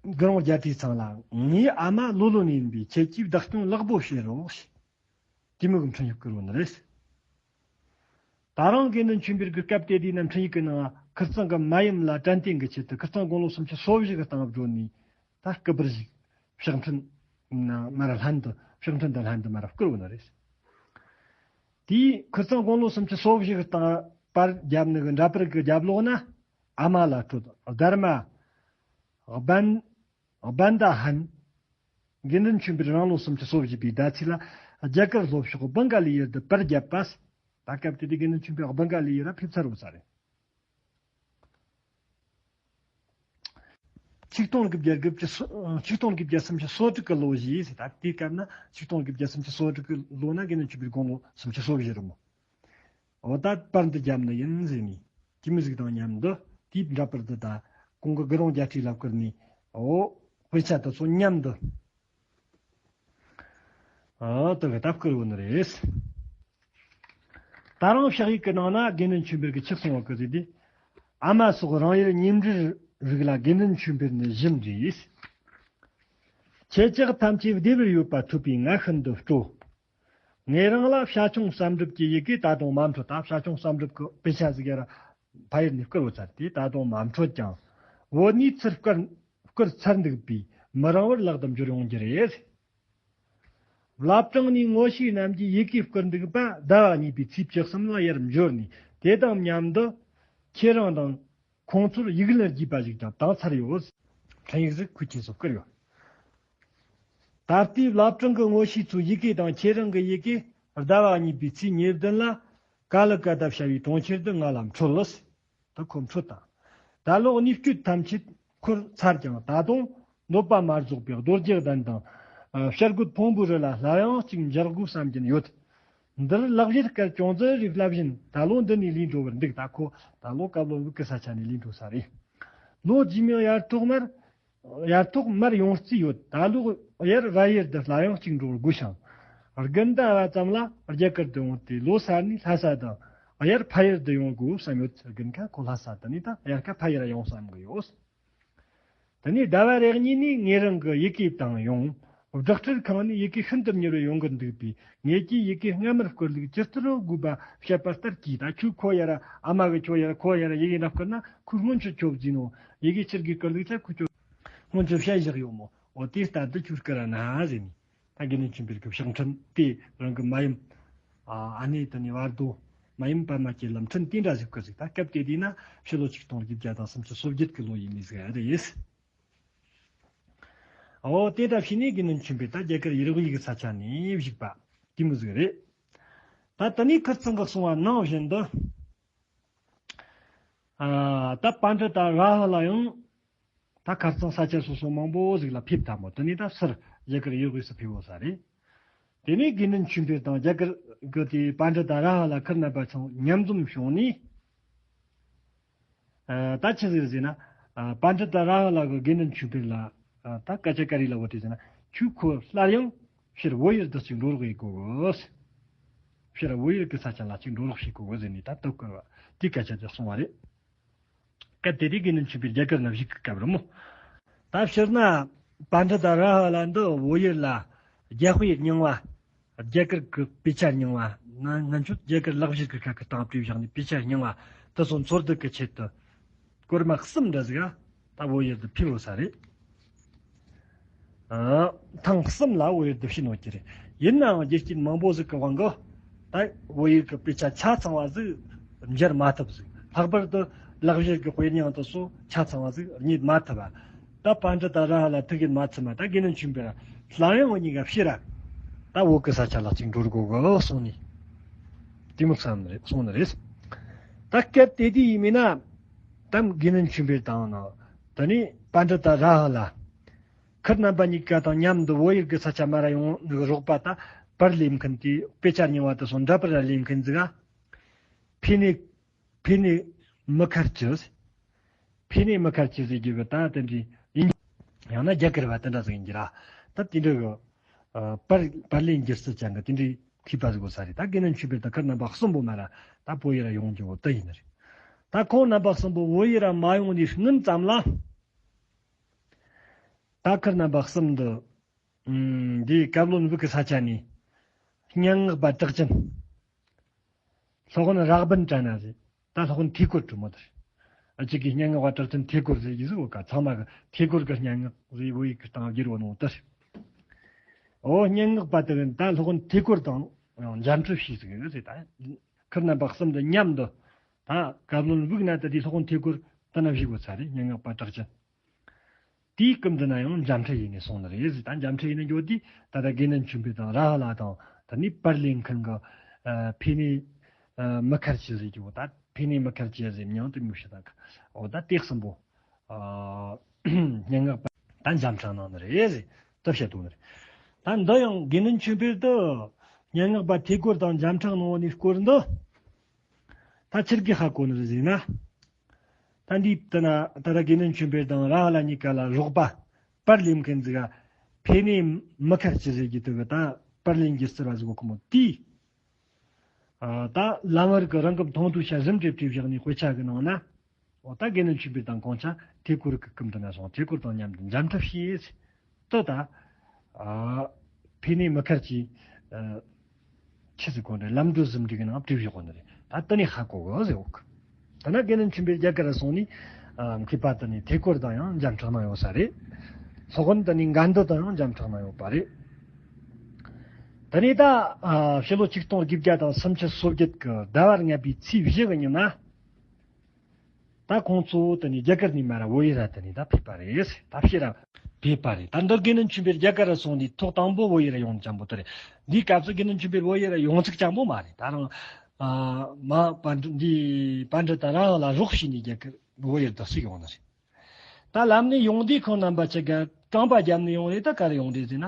དགུ་རོང་རྒྱལ་རྩེ་ཚང་ལ། ངའི་ཨ་མ་ལོ་ལོན་ཡིན་པས་ཁྱེད་ཀྱིས་བདག་སྐྱོང་ལེགས་པོ་བྱེད་རོགས། དེ་མོ་གི་འཕྲིན་ཡིག་བསྐུར་བ་ནི་རེད། ད་རང་དགེ་འདུན་ཆོས་འཕེལ་གྱིས་སྐབས་དེ་དུས་ན་འཕྲིན་ཡིག་གི་ནང་ཁིར་ཚང་གི་མ་ཡུམ་ལ་དྲན་རྟེན་གྱི་ཆེད་དུ་ཁིར་ཚང་དགུང་ལོ་སུམ་ཅུ་སོ་བཞི་གི་སྟེང་བགྲོད་ནས་ད་སྐུ་པར་ཞིག་ཕྱག་འཕྲིན་ནང་མ་ར་ལྷན་དུ་ཕྱག་འཕྲིན་དང་ལྷན་དུ་མ་ར་བསྐུར་བ་ནི་རེད། དེས་ཁིར་ཚང་དགུང་ལོ་སུམ་ཅུ་སོ་བཞི་གི་སྟེང་པར་བརྒྱབ་ནི་གི་འདྲ་པར་གྱི་རྒྱབ་ལོགས་ན། ཨ་མ་ལ་སྤྲོད། སྡར་མ་བན་བན་ད་ཧན། དགེ་འདུན་ཆོས་འཕེལ་རང་ལོ་སུམ་ཅུ་སོ་བཞི་པའི་ཟླ་ཚེས་ལ་རྒྱ་གར་ལྷོ་ཕྱོགས་སྦིང་ག་ལི་ཡུལ་དུ་པར་བརྒྱབ་པ། ད་སྐབས་དེ་དུས་དགེ་འདུན་ཆོས་འཕེལ་སྦིང་ག་ལི་ཡུལ་ལ་ཕེབས་ཚར་ཡོད་ས་རེད། ཆིག་སྟོང་དགུ་བརྒྱ་དགུ་བཅུ་སོ་ཆིག་སྟོང་དགུ་བརྒྱ་སུམ་ཅུ་སོ་དྲུག་གི་ལོ་བཞི་ཟེར། ད་དེའི་སྐབས་ན་ཆིག་སྟོང་དགུ་བརྒྱ་སུམ་ཅུ་སོ་དྲུག་གི་ལོ་ན་དགེ་འདུན་ཆོས་འཕེལ་དགུང་ལོ་སུམ་ཅུ་སོ་བཞི་རེད་མོ། འོ། ད་པར་འདི་བརྒྱབ་ནི་ཡིན་ཟེར་ནས་དེ་མོ་ཟིག་དང་མཉམ་དུ་དེའི་འདྲ་པར་འདི་ད་གོང་གི་དགུ་རོང་རྒྱལ་རྩེ་ལ་བསྐུར་ནས། འོ། དཔེ་ཆ་དེ་ཚོ་མཉམ་དུ། ཨ། དེ་གི་ད་བསྐུར་བ་ནི་རེད། ད་རང་ཕྱག་ཡིག་གི་ནང་ན་དགེ་འདུན་ཆོས་འཕེལ་གྱིས་ཆི་གསུང་བ་གི་ཟེར་དུས། ཨ་མ་སོགས་རང་ཡུལ་ཉེ་འབྲེལ་རིགས་ལ་དགེ་འདུན་ཆོས་འཕེལ་ནི་བཞིན་རེད། ཁྱེད་ཅག་ཐམས་ཅད་བདེ་བར་ཡོད་པ་ཐོས་པས་ང་ཤིན་ཏུ་སྤྲོ། ངེད་རང་ལ་བྱ་ཁྱུང་བསམ་གྲུབ་ཀྱི་ཡི་གེ་ད་དུང་མ་འཕྲོད། ད་བྱ་ཁྱུང་བསམ་གྲུབ་ཀྱི་དཔེ་ཆ་ཟིག་ཡར་ཕ་ཡུལ་ནས་བསྐུར་བ་ཚར་ཏེ་ད་དུང་མ་འཕྲོད་ཀྱང་། བོད་ནས་ཚུར་བསྐུར་བསྐུར་ཚར་འདུག་པས་མི་རིང་བར་ལག་ཏུ་འབྱོར་ཡོང་རྒྱུ་རེད། བླ་བྲང་ནས་ངོ་ཤེས་རྣམས་ཀྱིས་ཡི་གེ་བསྐུར་འདུག་པ་ཟླ་བ་གཉིས་པའི་ཚེས་བཅུ་གསུམ་ལ་ཡར་འབྱོར་ནས་དེ་དང་མཉམ་དུ་ཁྱེད་རང་དང་། ཁོང་ཚོར་ཡིག་ལན་བརྒྱབ་པ་ཞིག་ཀྱང་བཏང་ཚར་ཡོད། འཕྲིན་ཡིག་ཟིག་ཁོས་ཁྱེད་ཚོར་བསྐུར་ཡོད། ད་ལྟའི་བླ་བྲང་གི་ངོ་ཤེས་ཚོའི་ཡི་གེ་དང་ཁྱེད་རང་གི་ཡི་གེ་ཟླ་བ་གཉིས་པའི་ཚེས་ཉེར་བདུན་ལ་ཀ་ལི་ཀ་ཏ་བྱ་བའི་གྲོང་ཁྱེར་དུ་ང་ལ་འཕྲོད་ལ། ད་ཁོ་འཕྲོད་དང་། ད་ལོག་གནས་སྐྱོད་ཐམས་ཅད་འཁོར་ཚར་ཀྱང་ད་དུང་གནོད་པ་མ་རྫོགས་པའི་རྡོ་རྗེ་གདན་དང་། ཨ། བྱ་རྒོད་ཕུང་པོའི་རི་ལ་སླར་ཡང་གཅིག་མཇལ་དགོས་བསམ་གྱིན་ཡོད། འདིར་ལག་བཞེས་སྐལ་ཅུང་ཙམ་རེ་བསླབ་བཞིན་ད་ལོ་འདི་ནས་ལུས་འགྲོ་བར་འདུག་ད་ཁོ་ད་ལོ་བཀའ་བློན་བུ་གི་ས་ཆ་ནས་ལུས་འགྲོ་ས་རེད། ལོ་རྗེས་མའི་དབྱར་ཐོག་མར། དབྱར་ཐོག་མར་ཡོང་རྩིས་ཡོད། ད་ལོ་དབྱར་བལ་ཡུལ་དུ་སླར་ཡང་གཅིག་འགྲོ་དགོས་ཤིང་། དགུན་ཟླ་བ་ཙམ་ལ་རྒྱ་གར་དུ་ཡོང་སྟེ་ལོ་གསར་ནས་ལྷ་ས་དང་དབྱར་ཕ་ཡུལ་དུ་ཡོང་དགོས་བསམ་ཡོད། དགུན་ཁ་ཁོ་ལྷ་ས་དུ་ནས་ད་དབྱར་ཁ་ཕ་ཡུལ་ཡོང་བསམ་གི་ཡོད། དེ་ནས་ཟླ་བ་རེ་གཉིས་ནས་ངེད་རང་གི་ཡི་གེ་བཏང་ཡོང་། སྦྲག་སྤྲོད་ཁང་ནས་ཡི་གེ་ཤིན་ཏུ་མྱུར་བར་ཡོང་གི་འདུག་པས། ངེད་ཀྱིས་ཡི་གེ་སྔ་མར་བསྐུར་ལུགས་ཇི་ལྟར་དགོས་པ་བཤད་པ་ལྟར་གྱིས། ད་ཁྱོད་ཁོ་ཡ་ར་ཨ་མ་གི་ཁྱོད་ཡ་ར་ཁོ་ཡ་ར་ཡི་གེ་འདྲ་བསྐུར་ན་ཁོས་སྔོན་ཆད་ཁྱོད་བརྫིས་ནོ། ཡི་གེ་ཕྱིར་གི་བསྐུར་ལུགས་ཚ་ཁོ་ཁྱོད་སྔོན་ཆད་བཤད་བཞག་ཡོད་མོ། འོ་དེ་ལྟར་དུ་ཁྱོད་བསྐུར་ར་ན་ཟེར་ནས། ད་དགེ་འདུན་ཆོས་འཕེལ་གྱི་ཕྱག་འཕྲིན་དེ་རང་གི་མ་ཡུམ། ཨ་ཨ་ནེ་དེ་ནས་བར་དོ། མ་ཡུམ་པདྨ་བཅས་ལ་འཕྲིན་དེ་འདྲ་ཞིག་བསྐུར་ཟིག་ད་སྐབས་དེ་དུས་ན་ཕྱི་ལོ་ཆིག་སྟོང་དགུ་བརྒྱ་དང་སུམ་ཅུ་སོ་བརྒྱད་ཀྱི་ལོ་ཡིན་ནི་ཟིག་རེད། འོ་དེ་འདྲ་བྱས་ནས་དགེ་འདུན་ཆོས་འཕེལ་ད་རྒྱ་གར་ཡུལ་དབུས་ཀྱི་ས་ཆ་ནས་བཞུགས་པ་དེ་མོ་ཟིག་རེད། ད་དེ་ནས་ཁིར་ཚང་གིས་གསུངས་པ་ནང་བཞིན་དུ། ཨ་ད་པཎྜི་ཏ་རཱ་ཧུ་ལ་ཡང་། ད་ཁ་རྩང་ས་ཆ་སོ་སོ་མང་པོ་ཟིག་ལ་ཕེབས་ཐལ་མོ། དེ་ནས་ད་སུ་རྒྱ་གར་ཡུལ་དབུས་སུ་ཕེབས་ཡོད་ས་རེད། དེ་ནས་དགེ་འདུན་ཆོས་འཕེལ་དང་རྒྱ་གར་གི་དེ་པཎྜི་ཏ་རཱ་ཧུ་ལ་ཁིར་རྣམ་པ་ཚང་མཉམ་འཛོམས་བྱུང་ནས། ཨ་ད་ཆི་ཟིག་ཟེར་ན། ཨ་པཎྜི་ཏ་རཱ་ཧུ་ལ་གིས་དགེ་འདུན་ཆོས་འཕེལ་ལ། ཨ་ད་སྐད་ཆ་ག་རེ་ལབ་པ་དེ་ཟེར་ན། ཁྱོད་ཁོ་སླར་ཡང་ཕྱིར་བོད་ཡུལ་དུ་ཅིག་འགྲོ་རོགས་ཡེད་དགོས། ཕྱིར་བོད་ཡུལ་གྱི་ས་ཆ་ལ་ཅིག་འགྲོ་རོགས་བྱེད་དགོས་ཟེར་ནས་ད་དུ་བསྐུར་བ་དེ་སྐད་ཆ་དེ་གསུངས་པ་རེད། སྐབས་དེ་དུས་དགེ་འདུན་ཆོས་འཕེལ་རྒྱ་གར་ན་བཞུགས་ཀྱི་སྐབས་རེད་མོ། ད་ཕྱིར་ན་པཎྜི་ཏ་རཱ་ཧུ་ལ་འདི་བོད་ཡུལ་ལ་རྒྱལ་དཔེ་རྙིང་བ། རྒྱ་གར་གྱི་དཔེ་ཆ་རྙིང་བ། ང་ང་ཚོས་རྒྱ་གར་ལག་བཞེས་ཀྱི་ཁ་གི་སྟེང་བྲིས་བཞག་ནས་དཔེ་ཆ་རྙིང་བ་དེ་ཚོ་འཚོལ་བསྡུ་གི་ཆེད་དུ། སྐོར་མ་གསུམ་འདྲ་ཟིག་ཨ། ད་བོད་ཡུལ་དུ་ཕེབས་ཡོད་ས་རེད། ཨ། ཐེངས་གསུམ་ལ་བོད་ཡུལ་དུ་ཕྱིན་ཡོད་ཀྱི་རེད། ཡིན་ནའང་རྒྱུ་རྐྱེན་མང་པོ་ཟིག་གི་དབང་གིས། ད་བོད་ཡུལ་གྱི་དཔེ་ཆ་ཆ་ཚང་བ་ཟིག་མཇལ་མ་ཐུབ་ཟིག་ལྷག་པར་དུ་ལག་བཞེས་ཀྱི་དཔེ་རྙིང་དེ་ཚོ་ཆ་ཚང་བ་ཟིག་རྙེད་མ་ཐུབ་པ། ད་པཎྜི་ཏ་རཱ་ཧུ་ལ་ཐུགས་ཡིད་མ་ཚིམ་པ། ད་དགེ་འདུན་ཆོས་འཕེལ་ར་སླར་ཡང་འུ་གཉིས་ཀ་ཕྱིར་ར། ད་བོད་ཀྱི་ས་ཆ་ལ་ཅིག་འགྲོ་དགོས་གི་གསུངས་ནས། དེ་མོ་བསམ་ནི་རེད། གསུངས་ནི་རེད། ད་སྐབས་དེ་དུས་ཡིན་མིན་ན། ད་དགེ་འདུན་ཆོས་འཕེལ་དང་ནི། དེ་ནས་པཎྜི་ཏ་རཱ་ཧུ་ལ། ཁིར་རྣམ་པ་གཉིས་ཀ་དང་མཉམ་དུ་བོད་ཡུལ་གྱི་ས་ཆ་མར་ར་ཡོང་ནི་རོགས་པ། ད་པར་ལེན་མཁན་དེ་དཔེ་ཆ་རྙིང་བ་དེ་ཚོ་འདྲ་པར་ར་ལེན་མཁན་ཟིག་ག་ཕེ་ནེ། ཕེ་ནེ་མི་ཁར་ཅི། ཕེ་ནེ་མི་ཁར་ཅི་ཟེར་རྒྱུ་གི་ད་དེ་འདྲའི་ཡིན། ཡང་ན་རྒྱ་གར་བ་དེ་འདྲ་ཟིག་ཡིན་གྱི་ར། ད་དེ་འདྲ་གི། ཨ་པར་པར་ལེན་སྒྱུ་རྩལ་ཅན་གི་དེ་འདྲའི་མཁས་པ་ཟིག་ཡོད་ས་རེད། ད་དགེ་འདུན་ཆོས་འཕེལ་དང་ཁིར་རྣམ་པ་གསུམ་པོ་མར་ར་ད་བོད་ཡུལ་ར་ཡོང་རྒྱུ་བོ་དེ་ཡིན་ནི་རེད། ད་ཁོང་རྣམ་པ་གསུམ་པོ་བོད་ཡུལ་ར་མ་ཡོང་ནས་སྔོན་ཙམ་ལ། ད་ཁིར་རྣམ་པ་གསུམ་འདི། ཨུམ། འདིའི་བཀའ་བློན་བུ་གི་ས་ཆ་ནས། སྙན་ངག་པ་གྲགས་ཅན། སློབ་དཔོན་རག་བན་དྲ་ན་ཟེར། ད་སློབ་དཔོན་ཐེ་གོར་དྲི་མོ་དེ་རེད། ཨ་ཅིག་གི་སྙན་ངག་པ་གྲགས་ཅན་ཐེ་གོར་ཟེར་གྱི་ཟིག་ཡོད་ཀ་ཚང་མ་གི་ཐེ་གོར་གི་སྙན་ངག་ཟེར་བོད་ཡིག་གི་སྟེང་བསྒྱུར་བ་ནོ་དེ་རེད། འོ་སྙན་ངག་པ་དེ་གི་ད་སློབ་དཔོན་ཐེ་གོར་དང་ཡང་མཇལ་འཕྲད་བྱས་ཟིག་ཡོད་ཟེར། ད་ཁིར་རྣམ་པ་གསུམ་དུ་མཉམ་དུ། ད་བཀའ་བློན་བུ་གི་ན་ད་དེ་སློབ་དཔོན་ཐེ་གོར་དེ་ན་བཞུགས་ཡོད་ས་རེད། སྙན་ངག་པ་གྲགས་ཅན། དེའི་སྐབས་འདི་ན་ཡང་མཇལ་འཕྲད་ཡིན་ནས་སོང་ནི་རེད་ཟེར། ད་མཇལ་འཕྲད་ཡིན་ནས་འགྱོ་དུས་ད་ལྟ་དགེ་འདུན་ཆོས་འཕེལ་དང་ར་ཧ་ལ་དང་དེ་ནས་པར་ལེན་མཁན་གི། ཨ་ཕེ་ནེ། ཨ་མི་ཁར་ཅི་ཟེར་རྒྱུ་བོ། ད་ཕེ་ནེ་མི་ཁར་ཅི་ཟེར་མྱིང་དེ་མི་ཤེས་ད་གི། འོ་ད་དེ་གསུམ་པོ། ཨ་སྙན་ངག་པ་ད་མཇལ་འཕྲད་གནང་ནི་རེད་ཟེར་དེ་བཤད་འདུག་ནི་རེད། ད་འདི་ཡང་དགེ་འདུན་ཆོས་འཕེལ་དུ་སྙན་ངག་པ་ཐེ་གོར་དང་མཇལ་འཕྲད་གནང་བ་ནས་སྐོར་འདི། ད་ཆི་གི་ཧ་གོ་ནི་རེད་ཟེར་ན། ད་འདི་ལྟ་ན་ད་ལྟ་དགེ་འདུན་ཆོས་འཕེལ་དང་ར་ཧ་ལ་གཉིས་ཀ་ལ་རོགས་པ་པར་ལེན་མཁན་ཟིག་ག་ཕེ་ནེ་མི་ཁར་ཅི་ཟེར་གྱི་དེ་གི་ད་པར་ལེན་གྱི་ཟེར་བ་ཟིག་གོ་ཁོ་མོ་དེས། ཨ་ད་ལམ་བར་གི་རང་གི་མཐོང་ཐོས་ཆ་རིམ་གྲས་བྲིས་བཞག་ནས་དཔེ་ཆ་གི་ནང་ན། འོ་ད་དགེ་འདུན་ཆོས་འཕེལ་དང་གོང་ཆ་ཐེ་གོར་གི་སྐུ་མདུན་ན་སོང་། ཐེ་གོར་དང་མཉམ་དུ་མཇལ་འཕྲད་བྱས། ཏོ་ད། ཨ་ཕེ་ནེ་མི་ཁར་ཅི། ཨ་ཆི་ཟིག་གོ་འདྲ་ལམ་འགྲོ་གཟིམ་སྒྲིག་གི་ནང་བྲིས་བཞག་གོ་ནི་རེད། ད་དེ་ནས་ཧ་གོ་གོ་ཟེར་འོག་ད་ན་དགེ་འདུན་ཆོས་འཕེལ་རྒྱ་གར་སོང་ནས། ཨ་མཁས་པ་དེ་ནས་ཐེ་གོར་དང་ཡང་མཇལ་འཕྲད་གནང་ཡོད་ས་རེད། སློབ་དཔོན་དེ་ནས་གྷན་དྷི་དང་ཡང་མཇལ་འཕྲད་གནང་ཡོད་པ་རེད། དེ་ནས་ད་ཨ་ཕྱི་ལོ་ཆིག་སྟོང་དགུ་བརྒྱ་དང་སུམ་ཅུ་སོ་བརྒྱད་ཀྱི་ཟླ་བ་ལྔ་པའི་ཚེས་བཞི་གི་ཉིན་ན། ད་ཁོང་ཚོ་དེ་ནས་རྒྱ་གར་ནས་མར་བོད་ཡུལ་ར་དེ་ནས་ད་ཕེབས་པ་རེད། ད་ཕྱིར་ར་ཕེབས་པ་རེད། ད་འདི་དགེ་འདུན་ཆོས་འཕེལ་རྒྱ་གར་ར་སོང་དུས་ཐོག་དང་པོ་བོད་ཡུལ་ར་ཡོང་ཙམ་པོ་དེ་རེད། འདིའི་སྐབས་སུ་དགེ་འདུན་ཆོས་འཕེལ་བོད་ཡུལ་ར་ཡོང་ཚུགས་ཙམ་པོ་མ་རེད། ད་རང་ཨ་མ་པཎ་ཌི་འདི་པཎ་ཌི་ཏ་ར་ཧ་ལ་རོགས་བྱས་ནས་རྒྱ་གར་བོད་ཡུལ་དུ་བསུ་ཡོང་ནི་རེད། ད་ལམ་ནས་ཡོང་དུས་ཁོང་རྣམ་པ་ཆ་ག་རྐང་པ་བརྒྱབ་ནས་ཡོང་རེད། ད་ག་རེ་ཡོང་རེད་ཟེར་ན།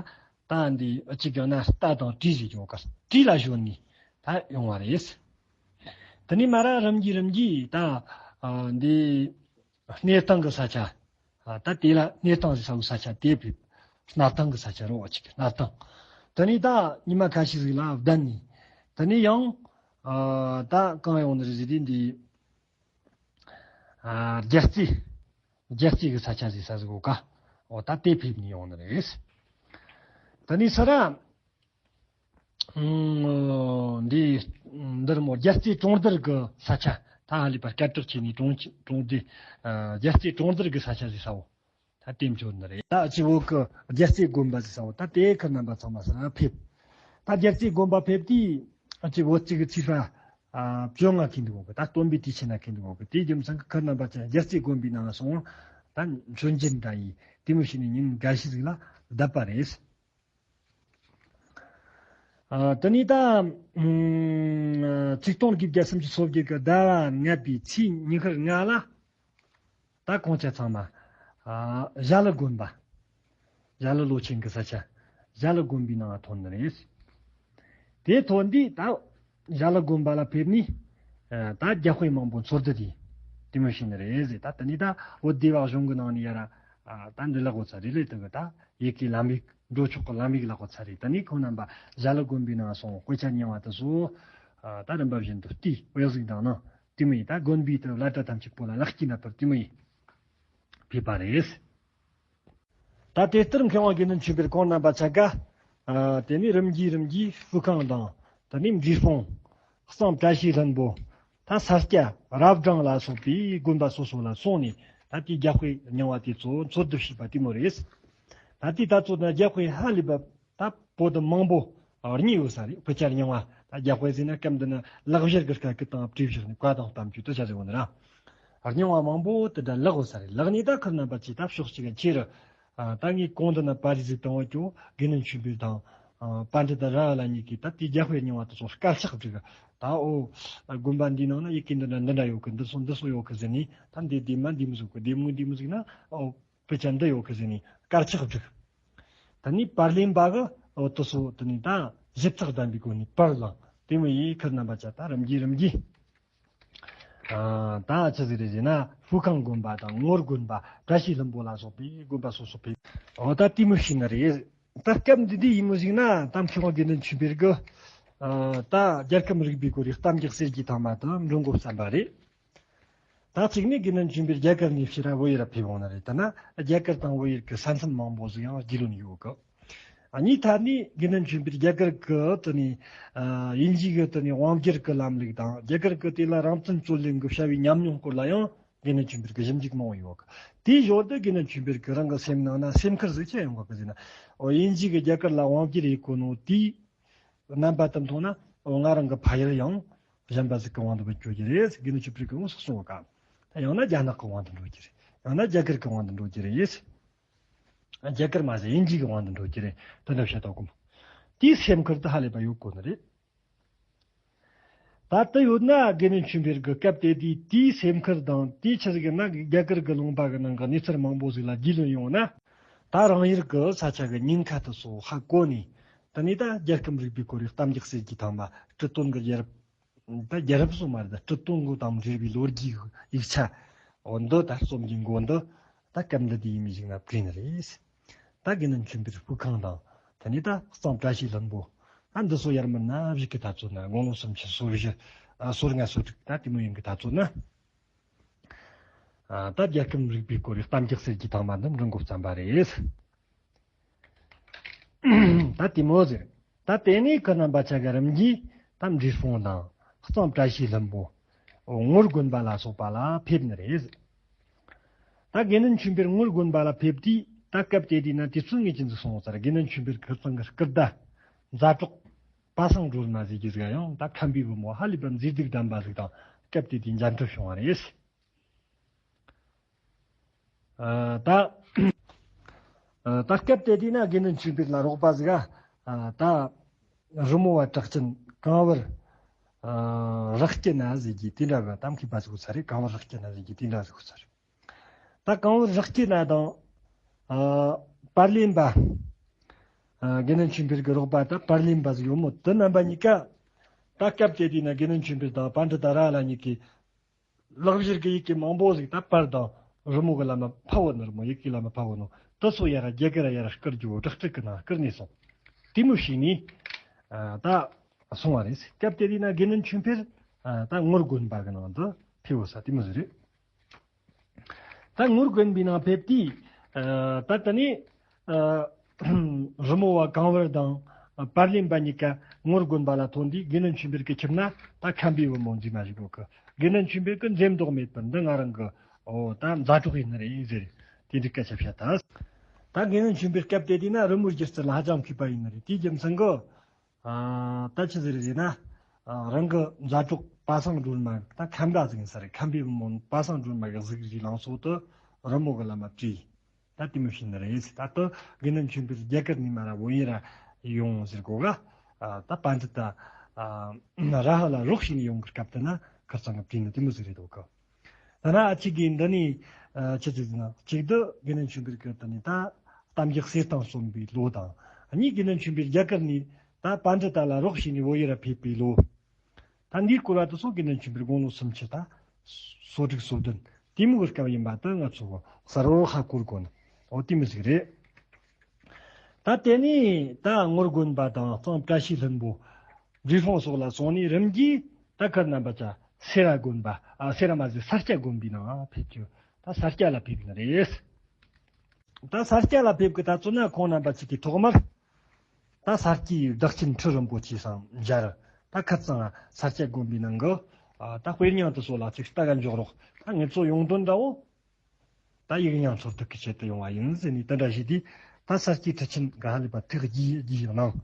ད་འདི་ཨ་ཅིག་ཡང་ན་རྟ་དང་གྲི་ཟེར་ཡོང་ག་གྲི་ལ་ཞོན་ནས་ད་ཡོང་བ་རེད། དེ་ནས་མར་ར་རིམ་གྱིས་རིམ་གྱིས་ད་ཨ་འདི་སྣེ་ཐང་གི་ས་ཆ། ཨ་ད་དེ་ལ་སྣེ་ཐང་ཟེར་ས་བོ་ས་ཆ་དེ་ཕེབས། སྣར་ཐང་གི་ས་ཆ་རོ། ཨ་ཅིག་སྣར་ཐང་། དེ་ནས་ད་ཉི་མ་ཁ་ཤས་ཟིག་ལ་བསྡད་ནས། དེ་ནས་ཡང་ཨ་ད་གང་ཡོང་ནི་རེད་ཟེར་དུས་འདི། ཨ་རྒྱལ་རྩེ། རྒྱལ་རྩེ་གི་ས་ཆ་ཟེར་ས་ཟིག་གོ་ག་འོ་ད་དེ་ཕེབས་ནས་ཡོང་ནི་རེད། ད་ནི་ས་ར། ཨུམ། འདི། འདིར་མོ་རྒྱལ་རྩེ་གྲོང་རྡལ་གི་ས་ཆ། ད་ཧ་ལས་པ་སྐད་གྲགས་ཆེ་ནི་གྲོང་གྲོང་སྡེ། ཨ་རྒྱལ་རྩེ་གྲོང་རྡལ་གི་ས་ཆ་ཟེར་ས་བོ། ད་དེ་མཆོད་ནི་རེད། ད་ཅི་བོ་གི་རྒྱལ་རྩེ་དགོན་པ་ཟེར་ས་བོ། ད་དེ་ཁུར་རྣམ་པ་ཚང་མ་ས་ར་ཕེབས། ད་རྒྱལ་རྩེ་དགོན་པ་ཕེབས་དུས་ཨ་ཅི་བོད་ཅིག་གི་ཚིག་པ། ཨ་བཅོ་ལྔ་ཁེལ་འདུག་གོ་གི། ད་སྟོན་པའི་དུས་ཆེན་ན་ཁེལ་འདུག་གོ་གི། དེའི་རྒྱུ་མཚན་གྱིས་ཁུར་རྣམ་པ་ཚོ་རྒྱལ་རྩེ་དགོན་པའི་ནང་སོང་། ད་མཆོད་མཇལ་འདྲ་ཡིན་དེ་མོ་བྱས་ནས་ཉིན་འགའ་ཤས་ཟིག་ལ་བསྡད་པ་རེད། ཨ་དེ་ནས་ད་ཨུམ་ཆིག་སྟོང་དགུ་བརྒྱ་སུམ་ཅུ་སོ་བརྒྱད་ཀྱི་ཟླ་བ་ལྔ་པའི་ཚེས་ཉི་ཤུ་ལྔ་ལ། ད་ཁོང་ཆ་ཚང་མ་ཨ་ཞྭ་ལུ་དགོན་པ། ཞྭ་ལུ་ལོ་ཆེན་གྱི་ས་ཆ། ཞྭ་ལུ་དགོན་པའི་ནང་ཐོན་ནི་རེད། དེ་ཐོན་དུས་ད་ཞྭ་ལུ་དགོན་པ་ལ་ཕེབས་ནས་ཨ་ད་རྒྱ་དཔེ་མང་པོ་འཚོལ་བསྡད་དེ་དེ་མོ་བྱས་ནི་རེད་ཟེར། ད་དེ་ནས་ད་བོད་སྡེ་བ་གཞུང་གི་ནང་ནས་ཡར་ཨ་ད་འདི་ལ་གོ་ཚ་རེད་ལས་དུ་གི། ད་ཡི་གེ་ལམ་ཡིག་འགྲོ་ཕྱོགས་ཀྱི་ལམ་ཡིག་ལ་གོ་ཚ་རེད། དེ་ནས་ཁོང་རྣམ་པ་ཞྭ་ལུ་དགོན་པའི་ནང་སོང་དཔེ་ཆ་རྙིང་བ་དེ་ཚོ་ཨ་ད་རིམ་པ་བཞིན་དུ་བལྟས། དབྱིག་གཟུགས་དང་ནང་དེ་མོ་ཡིན། ད་དགོན་པའི་དུ་བླ་གྲྭ་ཐམས་ཅད་པོ་ལ་ལེགས་སྐྱེས་ན་ཕུལ་དེ་མོ་ཡིན། ཕེབས་པ་རེད། ད་དེ་ལྟར་མཁས་དབང་དགེ་འདུན་ཆོས་འཕེལ་ཁོང་རྣམ་པ་ཆ་ག་ཨ་དེ་ནས་རིམ་གྱིས་རིམ་གྱིས་སྤུ་ཁང་དང་། དེ་ནས་འབྲས་སྤུངས། གཙང་བཀྲ་ཤིས་ལྷུན་པོ། ད་ས་སྐྱ་རབ་སྦྲང་ལ་སོགས་པའི་དགོན་པ་སོ་སོ་ལ་སོང་ནས་ད་དེའི་རྒྱ་དཔེ་རྙིང་བ་དེ་ཚོ་འཚོལ་བསྡུ་བྱས་པ་དེ་མོ་རེད། ད་དེ་ད་ཚོ་ན་རྒྱ་དཔེ་ཧ་ལས་པ་ད་པོ་ཏི་མང་པོ་རྙེད་ཡོད་ས་རེད། དཔེ་ཆ་རྙིང་བ། ད་རྒྱ་དཔེ་ཟེར་ན་སྐབས་འདི་ན་ལག་བཞར་གྱི་སྐད་ཀྱི་སྟེང་བྲིས་བཞག་ནས་བཀའ་དང་གཏམ་རྒྱུད་དུ་བྱ་ཟེར་བ་ནི་ར། རྙིང་བ་མང་པོ་དེ་འདྲ་བརླག་ཡོད་ས་རེད། བརླག་ནས་ད་ཁུར་རྣམ་པ་ཚོས་ད་ཕྱོགས་གཅིག་གི་ཆེ་རུ། ཨ་ད་ངས་གོང་དུ་ན་པར་རིས་ཟིག་བཏང་བ་ཀྱོ་དགེ་འདུན་ཆོས་འཕེལ་དང་། ཨ་པཎ་ཌི་ཏ་ར་ཧ་ལ་གཉིས་ཀྱིས་ད་དེའི་རྒྱ་དཔེ་རྙིང་བ་དེ་ཚོ་དཀར་ཆག་བསྒྲིགས། ད་འོ་དགོན་པ་འདིའི་ནང་ན་ཡི་གེ་འདི་འདྲ་འདི་འདྲ་ཡོད་གི། འདི་ཚོ་འདི་ཚོ་ཡོད་གི་ཟེར་ནས། ད་འདི་འདི་མ་འདི་མི་བཟོ་གི། འདི་མོ་འདི་མོ་ཟིག་ན་འོ་དཔེ་ཆ་འདི་ཡོད་གི་ཟེར་ནས་དཀར་ཆག་བསྒྲིགས། ད་ནི་པར་ལེན་པ་གི་འོ་དེ་ཚོ་དེ་ནི་ད་ཞིབ་ཚགས་ལྡན་པའི་སྒོ་ནས་པར་བླངས། དེ་མོ་ཡིས་ཁུར་རྣམ་པ་ཚོ་ད་རིམ་གྱིས་རིམ་གྱིས། ཨ་ད་ཆི་ཟིག་རེད་ཟེར་ན། ཧྥུ་ཁང་དགོན་པ་དང་ངོར་དགོན་པ། བཀྲ་ཤིས་ལྷུན་པོ་ལ་སོགས་པའི་དགོན་པ་སོ་སོ་ཕེབས། འོ་ད་དེ་མོ་ཞིག་ནི་རེད། ད་སྐབས་འདི་འདི་ཡིན་མོ་ཟིག་ན་ད་མཁས་དབང་དགེ་འདུན་ཆོས་འཕེལ་གི་ཨ་ད་རྒྱལ་ཁམས་རིག་པའི་སྐོར་གྱི་གཏམ་རྒྱུད་གསེར་གྱི་ཐང་མ་དེ་འབྲི་འགོ་བརྩམས་པ་རེད། ད་གཅིག་ནི་དགེ་འདུན་ཆོས་འཕེལ་རྒྱ་གར་ནས་ཕྱིར་བོད་ཡུལ་ཕེབས་འོང་ནི་རེད། ད་ན་རྒྱ་གར་དང་བོད་ཡུལ་གྱི་ས་མཚམས་མང་པོ་ཟིག་ཡང་རྒྱུས་ལོན་ཡོད་གི། གཉིས་ཐ་ནི་དགེ་འདུན་ཆོས་འཕེལ་རྒྱ་གར་གྱི་དེ་ནི་ཨ་དབྱིན་ཇི་གི་དེ་ནི་དབང་སྒྱུར་གྱི་ལམ་ལུགས་དང་། རྒྱ་གར་གྱི་དེ་ལ་རང་བཙན་རྩོད་ལེན་གྱི་བྱ་བའི་ཉམས་མྱོང་སྐོར་ལ་ཡང་དགེ་འདུན་ཆོས་འཕེལ་གྱི་ཞིབ་འཇུག་མང་བོ་ཡོད་གི། དེའི་ཞོར་དུ་དགེ་འདུན་ཆོས་འཕེལ་གྱི་རང་གི་སེམས་ནང་ན་སེམས་ཁུར་ཟིག་ཆེ་ཡོང་གི་ཟེར་ན། འོ་དབྱིན་ཇི་གི་རྒྱ་གར་ལ་དབང་སྒྱུར་ཡེད་གོ་ནོ་དེའི་རྣམ་པ་དེ་མཐོང་ན། འོ་ང་རང་གི་ཕ་ཡུལ་ཡང་གཞན་པ་ཟིག་གི་དབང་དུ་འགྲོ་རྒྱུ་རེད། དགེ་འདུན་ཆོས་འཕེལ་གྱིས་འོ་སོགས་གསུངས་ག། ད་ཡང་ན་རྒྱ་ནག་གི་དབང་དུ་འགྲོ་རྒྱུ་རེད། ཡང་ན་རྒྱ་གར་གྱི་དབང་དུ་འགྲོ་རྒྱུ་རེད། རྒྱ་གར་མ་ཟད་དབྱིན་ཇི་གི་དབང་དུ་འགྲོ་རྒྱུ་རེད། དེ་འདྲ་བཤད་དོ་གོ། དེའི་སེམས་ཁུར་དེ་ཧ་ལས་པ་ཡོད་གོ་ནི་རེད། ད་ལྟ་ཡོད་ན་དགེ་འདུན་ཆོས་འཕེལ་གྱི་སྐབས་དེ་དུས་དེའི་སེམས་ཁུར་དང་། དེའི་ཕྱིར་གྱི་ན་རྒྱ་གར་གྱི་ལུང་པ་གི་ནང་གི་གནས་ཚུལ་མང་པོ་ཟིག་ལ་རྒྱུས་ལོན་ཡོང་ན། ད་རང་ཡུལ་གྱི་ས་ཆ་གི་ཉེན་ཁ་དེ་ཚོ་ཧ་གོ་ནས། དེ་ནས་ད་རྒྱལ་ཁམས་རིག་པའི་སྐོར་གྱི་གཏམ་རྒྱུད་གསེར་གྱི་ཐང་མ། སྤྲི་སྟོན་གྱི་རྒྱལ་རབས། ད་རྒྱལ་རབས་སོགས་མ་རེད། ད་སྤྲི་སྟོན་གྱི་དང་འབྲེལ་བའི་ལོ་རྒྱུས་ཡིག་ཆ། འོ་འདི་ད་རྩོམ་གྱི་མགོ་འདི་ད་སྐབས་འདི་དེ་ཡིན་མི་ཞིག་ན་བྲིས་ནི་རེད། ད་དགེ་འདུན་ཆོས་འཕེལ་ཧྥུ་ཁང་དང་། དེ་ནས་ད་གཙང་བཀྲ་ཤིས་ལྷུན་པོ། ད་འདི་ཚོ་ཡར་མར་ན་བཞུགས་ཀྱི་ད་ཚོད་ན་དགུང་ལོ་སུམ་ཅུ་སོ་བཞི། ཨ་སོ་ལྔ་སོ་དྲུག་ད་དེ་མོ་ཡིན་གྱི་ད་ཚོད་ན། ཨ་ད་རྒྱལ་ཁམས་རིག་པའི་སྐོར་གྱི་གཏམ་རྒྱུད་གསེར་གྱི་ཐང་མ་འདི་འབྲི་འགོ་བརྩམས་པ་རེད། ད་དེ་མོ་ཟེར། ད་དེ་ནས་ཁོ་རྣམ་པ་ཆ་ག་རིམ་གྱིས་ད་འབྲས་སྤུངས་དང་། གཙང་བཀྲ་ཤིས་ལྷུན་པོ། ངོར་དགོན་པ་ལ་སོགས་པ་ལ་ཕེབས་ནི་རེད། ད་དགེ་འདུན་ཆོས་འཕེལ་ངོར་དགོན་པ་ལ་ཕེབས་དུས། ད་སྐབས་དེ་དུས་ན་དུས་ཚོད་ངེས་ཅན་དུ་སོང་ཚར། དགེ་འདུན་ཆོས་འཕེལ་ཁུ་ཚང་གི་སྐུ་ཟླ་མཛའ་གྲོགས་པ་སངས་སྒྲོལ་མ་ཟེར་གྱི་ཟིག་ཡང་ད་ཁམས་པའི་བུ་མོ་ཧ་ལས་པ་མཛེས་སྡུག་ལྡན་པ་ཟིག་དང་སྐབས་དེ་དུས་མཇལ་འཕྲད་བྱུང་བ་རེད། ཨ་ད་ཨ་ད་སྐབས་དེ་དུས་ན་དགེ་འདུན་ཆོས་འཕེལ་ལ་རོགས་པ་ཟིག་ག་ཨ་ད་རི་མོ་བ་གྲགས་ཅན་གང་བར་ཨ་རག་སྐྱེ་ན་ཟེར་གྱི་དེ་འདྲ་གི་གཏམ་མཁས་པ་ཟིག་ཚར་རེད། གང་བར་རག་སྐྱེ་ན་ཟེར་གྱི་དེ་འདྲ་ཟིག་ཚར་རེད། ད་གང་བར་རག་སྐྱེ་ན་དང་ཨ་པར་ལེན་པ་ཨ་དགེ་འདུན་ཆོས་འཕེལ་གྱི་རོགས་པ་ད་པར་ལེན་པ་ཟིག་ཡོད་མོད། དེ་རྣམ་པ་གཉིས་ཀ་ད་སྐབས་དེ་དུས་ན་དགེ་འདུན་ཆོས་འཕེལ་དང་པཎྜི་ཏ་ར་ལ་གཉིས་ཀྱིས་ལག་བཞར་གྱི་ཡི་གེ་མང་པོ་ཟིག་ད་པར་དང་རི་མོ་གི་ལམ་མ་ཕབ་བོ་ནོ། རི་མོ་ཡི་གེ་ལམ་མ་ཕབ་བོ་ནོ། དེ་ཚོ་ཡར་རྒྱ་གར་ཡར་བསྐུར་རྒྱུ་བོ་བསྒྲགས་སྤྲོད་གི་ནང་བསྐུར་ནས་སོང་། དེ་མོ་བྱས་ནས་ཨ་ད་སོང་བ་རེད། སྐབས་དེ་དུས་ན་དགེ་འདུན་ཆོས་འཕེལ་ཨ་ད་ངོར་དགོན་པ་གི་ནང་དུ་ཕེབས་བོ་ས་དེ་མོ་ཟིག་རེད། ད་ངོར་དགོན་པའི་ནང་ཕེབས་དུས་ཨ་ད་ད་ནི་ཨ་རི་མོ་བ་གང་བར་དང་པར་ལེན་པ་གཉིས་ཀ་ངོར་དགོན་པ་ལ་ཐོན་དུས་དགེ་འདུན་ཆོས་འཕེལ་གྱི་ཁྱིམ་ན་ད་ཁམས་པའི་བུ་མོ་མཛེས་མ་ཞིག་ཡོད་གི། དགེ་འདུན་ཆོས་འཕེལ་གྱིས་འཛེམ་དོགས་མེད་པར་འདི་ང་རང་གི་ཨོ་ད་མཛའ་གྲོགས་ཡིན་ནི་རེད་ཟེར། དེ་འདྲའི་སྐད་ཆ་བཤད་ད། ད་དགེ་འདུན་ཆོས་འཕེལ་སྐབས་དེ་དུས་ན་རི་མོ་སྒྱུ་རྩལ་ལ་ཧ་ཅང་མཁས་པ་ཡིན་ནི་རེད། དེའི་རྒྱུ་མཚན་གྱིས་ཨ་ད་ཆི་ཟིག་རེད་ཟེར་ན། ཨ་རང་གི་མཛའ་གྲོགས་པ་སངས་སྒྲོལ་མ་ད་ཁམས་པ་ཟིག་ཡིན་ས་རེད། ཁམས་པའི་བུ་མོ་པ་སངས་སྒྲོལ་མ་གི་གཟུགས་གཞི་ལང་ཚོ་དུ་རི་མོ་གི་ལམ་མ་བྲིས། ད་དེ་མོ་བྱས་ནི་རེད། ད་དུ་དགེ་འདུན་ཆོས་འཕེལ་རྒྱ་གར་ནས་མར་བོད་ཡུལ་ར་ཡོང་ཟེར་གོ་ག་ཨ་ད་པཎྜི་ཏ་ཨ་ར་ཧ་ལ་རོགས་བྱས་ནས་ཡོང་གི་སྐབས་དེ་ན་ཁིར་ཚང་གི་བྲིས་ནི་དེ་མོ་ཟིག་རེད་འདུག་གི། ད་ན་ཨ་ཅིག་གིས་འདི་ནི་ཨ་ཆི་ཟིག་ཟེར་ན། གཅིག་ཏུ་དགེ་འདུན་ཆོས་འཕེལ་གྱི་དེ་ནི་ད་གཏམ་རྒྱུད་གསེར་ཐང་གསུངས་པའི་ལོ་དང་། གཉིས་དགེ་འདུན་ཆོས་འཕེལ་རྒྱ་གར་ནས་ད་པཎྜི་ཏ་ལ་རོགས་བྱས་ནས་བོད་ཡུལ་ར་ཕེབས་པའི་ལོ། ད་འདིའི་སྐོར་བ་དེ་ཚོ་དགེ་འདུན་ཆོས་འཕེལ་དགུང་ལོ་སུམ་ཅུ་ད་སོ་དྲུག་སོ་བདུན་དེ་མོ་གི་སྐབས་ཡིན་པ་དེ་ང་ཚོ་གསལ་བོ་ཧ་གོ་དགོས་ནི། འོ་དེ་མོ་ཟིག་རེད། ད་དེ་ནས་ད་ངོར་དགོན་པ་དང་གཙང་བཀྲ་ཤིས་ལྷུན་པོ་འབྲས་སྤུངས་སོགས་ལ་སོང་ནས་རིམ་གྱིས་ད་ཁིར་རྣམ་པ་ཆ་སེ་ར་དགོན་པ་ཨ་སེ་ར་མ་ཟད་ས་སྐྱ་དགོན་པའི་ནང་ཕེབས་རྒྱུ། ད་ས་སྐྱ་ལ་ཕེབས་ནི་རེད། ད་ས་སྐྱ་ལ་ཕེབས་གི་ད་ཚོ་ན་ཁོང་རྣམ་པ་ཆ་གི་ཐོག་མར་ད་ས་སྐྱའི་བདག་ཆེན་ཁྲི་རིན་པོ་ཆེ་སང་མཇལ། ད་ཁིར་ཚང་ས་སྐྱ་དགོན་པའི་ནང་གི་ཨ་ད་དཔེ་རྙིང་དེ་ཚོ་ལ་ཅིག་ལྟ་ག་འཇོག་རོགས། ད་ངེད་ཚོ་ཡོང་དོན་འདྲ་བོ། ད་ཡིག་རྙིང་འཚོལ་བསྡུ་གི་ཆེད་དུ་ཡོང་བ་ཡིན་ཟེར་ནས་དེ་འདྲ་བྱས་དུས། ད་ས་སྐྱའི་ཁྲི་ཆེན་ག་ཧ་ལས་པ་ཐེངས་བརྒྱད་བརྒྱད་ཡང་གནང་།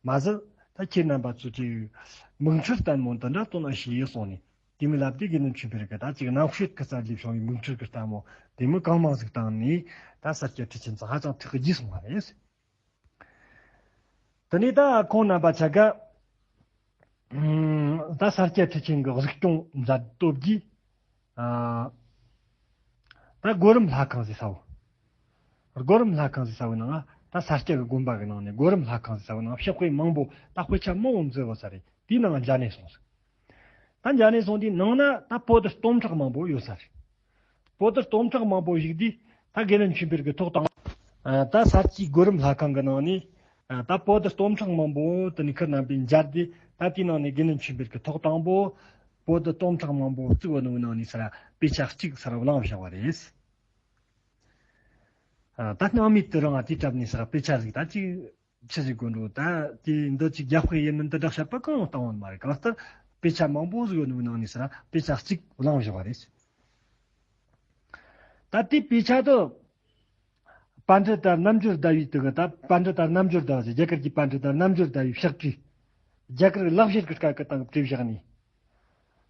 མ་ཟད་ད་ཁྱེད་རྣམ་པ་ཚོ་ཅིག་མིག་འཕྲུལ་ལྟད་མོ་འདི་འདྲ་སྟོན་ཨ་ཞེས་གསུངས་ནས། དེ་མི་ལབ་དུས་དགེ་འདུན་ཆོས་འཕེལ་གྱིས་ད་ཅིག་རྣམ་ཤེས་ཀྱི་རྩལ་ལས་བྱུང་བའི་མིག་འཕྲུལ་གྱི་ལྟད་མོ་དེ་མི་གང་མང་ཟིག་བཏང་ནས། ད་ས་སྐྱ་ཁྲི་ཆེན་ཚོ་ཧ་ཅང་ཐེངས་བརྒྱད་སོང་བ་རེད། དེ་ནས་ད་ཁོང་རྣམ་པ་ཆ་ག་ཨ་ད་ས་སྐྱ་ཁྲི་ཆེན་གྱི་གཟིགས་སྐྱོང་མཛད་སྟོབས་ཀྱིས། ཨ་ད་སྒོ་རམ་ལྷ་ཁང་ཟེར་ས་བོ། སྒོ་རམ་ལྷ་ཁང་ཟེར་ས་བོའི་ནང་ང་ད་ས་སྐྱ་གི་དགོན་པ་གི་ནང་ནས་སྒོ་རམ་ལྷ་ཁང་ཟེར་ས་བོའི་ནང་ཕྱག་དཔེ་མང་པོ་ད་དཔེ་ཆ་མང་བོ་མཛད་ཡོད་ས་རེད། དེའི་ནང་མཇལ་ནས་སོང་ཟིག་ད་མཇལ་ནས་སོང་དུས་ནང་ན་ད་པོ་ཏི་སྟོང་ཕྲག་མང་པོ་ཡོད་ས་རེད། པོ་ཏི་སྟོང་ཕྲག་མང་པོ་ཞིག་དུས་ད་དགེ་འདུན་ཆོས་འཕེལ་གྱི་ཐོག་དང་། ཨ་ད་ས་སྐྱའི་སྒོ་རམ་ལྷ་ཁང་གི་ནང་ནས་ཨ་ད་པོ་ཏི་སྟོང་ཕྲག་མང་པོ་དེ་ནས་ཁིར་རྣམ་པས་མཇལ་ཏེ། ད་དེའི་ནང་ནས་དགེ་འདུན་ཆོས་འཕེལ་གྱི་ཐོག་དང་པོ་པོ་ཏི་སྟོང་ཕྲག་མང་པོ་བརྩིགས་ཡོད་ནོ་ནང་ནས་ས་ར་དཔེ་ཆ་གཅིག་ས་ར་བླངས་བཞག་པ་རེད། ཨ་ད་སྣང་མེད་དུ་རང་ང་དེའི་གྲབས་ནས་ས་ར་དཔེ་ཆ་ཟིག་ད་ཅིག་ཆི་ཟིག་དགོས་འགྲོ། ད་དེ་འདི་ཅིག་རྒྱབ་དཔེ་ཡིན་མིན་དེ་འདྲ་བཤད་པ་གང་ཡང་བཏང་བ་མ་རེད། གང་ལྟར་དཔེ་ཆ་མང་པོ་ཟིག་ཡོད་ནོ་ནང་ནས་ས་ར་དཔེ་ཆ་གཅིག་བླངས་བཞག་པ་རེད། ད་དེ་དཔེ་ཆ་དུ་པཎྜི་ཏ་རྣམ་འགྱུར་ཟླ་བའི་དུ་གི་ད་པཎྜི་ཏ་རྣམ་འགྱུར་ཟླ་བ་ཟེར། རྒྱ་གར་གྱི་པཎྜི་ཏ་རྣམ་འགྱུར་ཟླ་བའི་ཕྱག་བྲིས། རྒྱ་གར་ལག་བཤད་ཀྱི་སྐད་ཀྱི་སྟེང་བྲིས་བཞག་ནས།